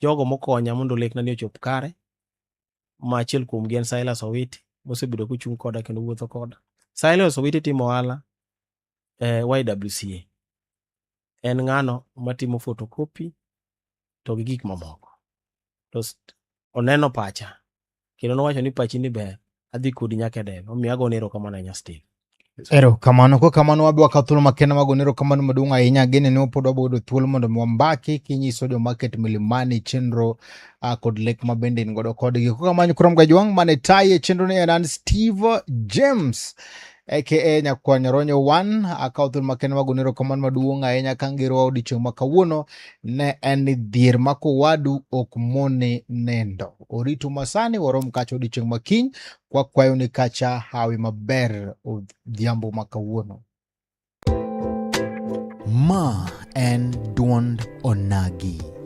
jogo mokonya mondo lekna ni ochop kare. Ma achiel kuom gi en Silas Owiti mosebedo kochung' koda kendo wuotho koda. Silas Owiti timo ohala YWCA. En ng'ano matimo photocopy. to gi gik mamoko. To oneno pacha kendo nowacho ni pachi ni ber, adhi kodi nyaka e debe. Omiyo agone erokamano ahinya Steve. Erokamano. Kokamano wabi wakaw thuolo makende mag gone erokamano maduong' ahinya. Ageno ni pod wabo yudo thuolo mondo mi wambaki kinyiso jo market Milimani chenro kod lek ma bende in godo kodgi. Kokamano kuom Gajwang' mane tayi e chenro ni en an Steve James aka Nyakwar Nyoronyo 1. Akawo thuolo makende mag gone erokamano maduong' ahinya ka ngerowa odiochieng' ma kawuono ne en ni dhier mako wadu ok mone nindo. Oritu masani warom kacha odiochieng' ma kiny kwakwayo ni kacha hawi maber odhiambo ma kawuono. Ma en duond Onagi.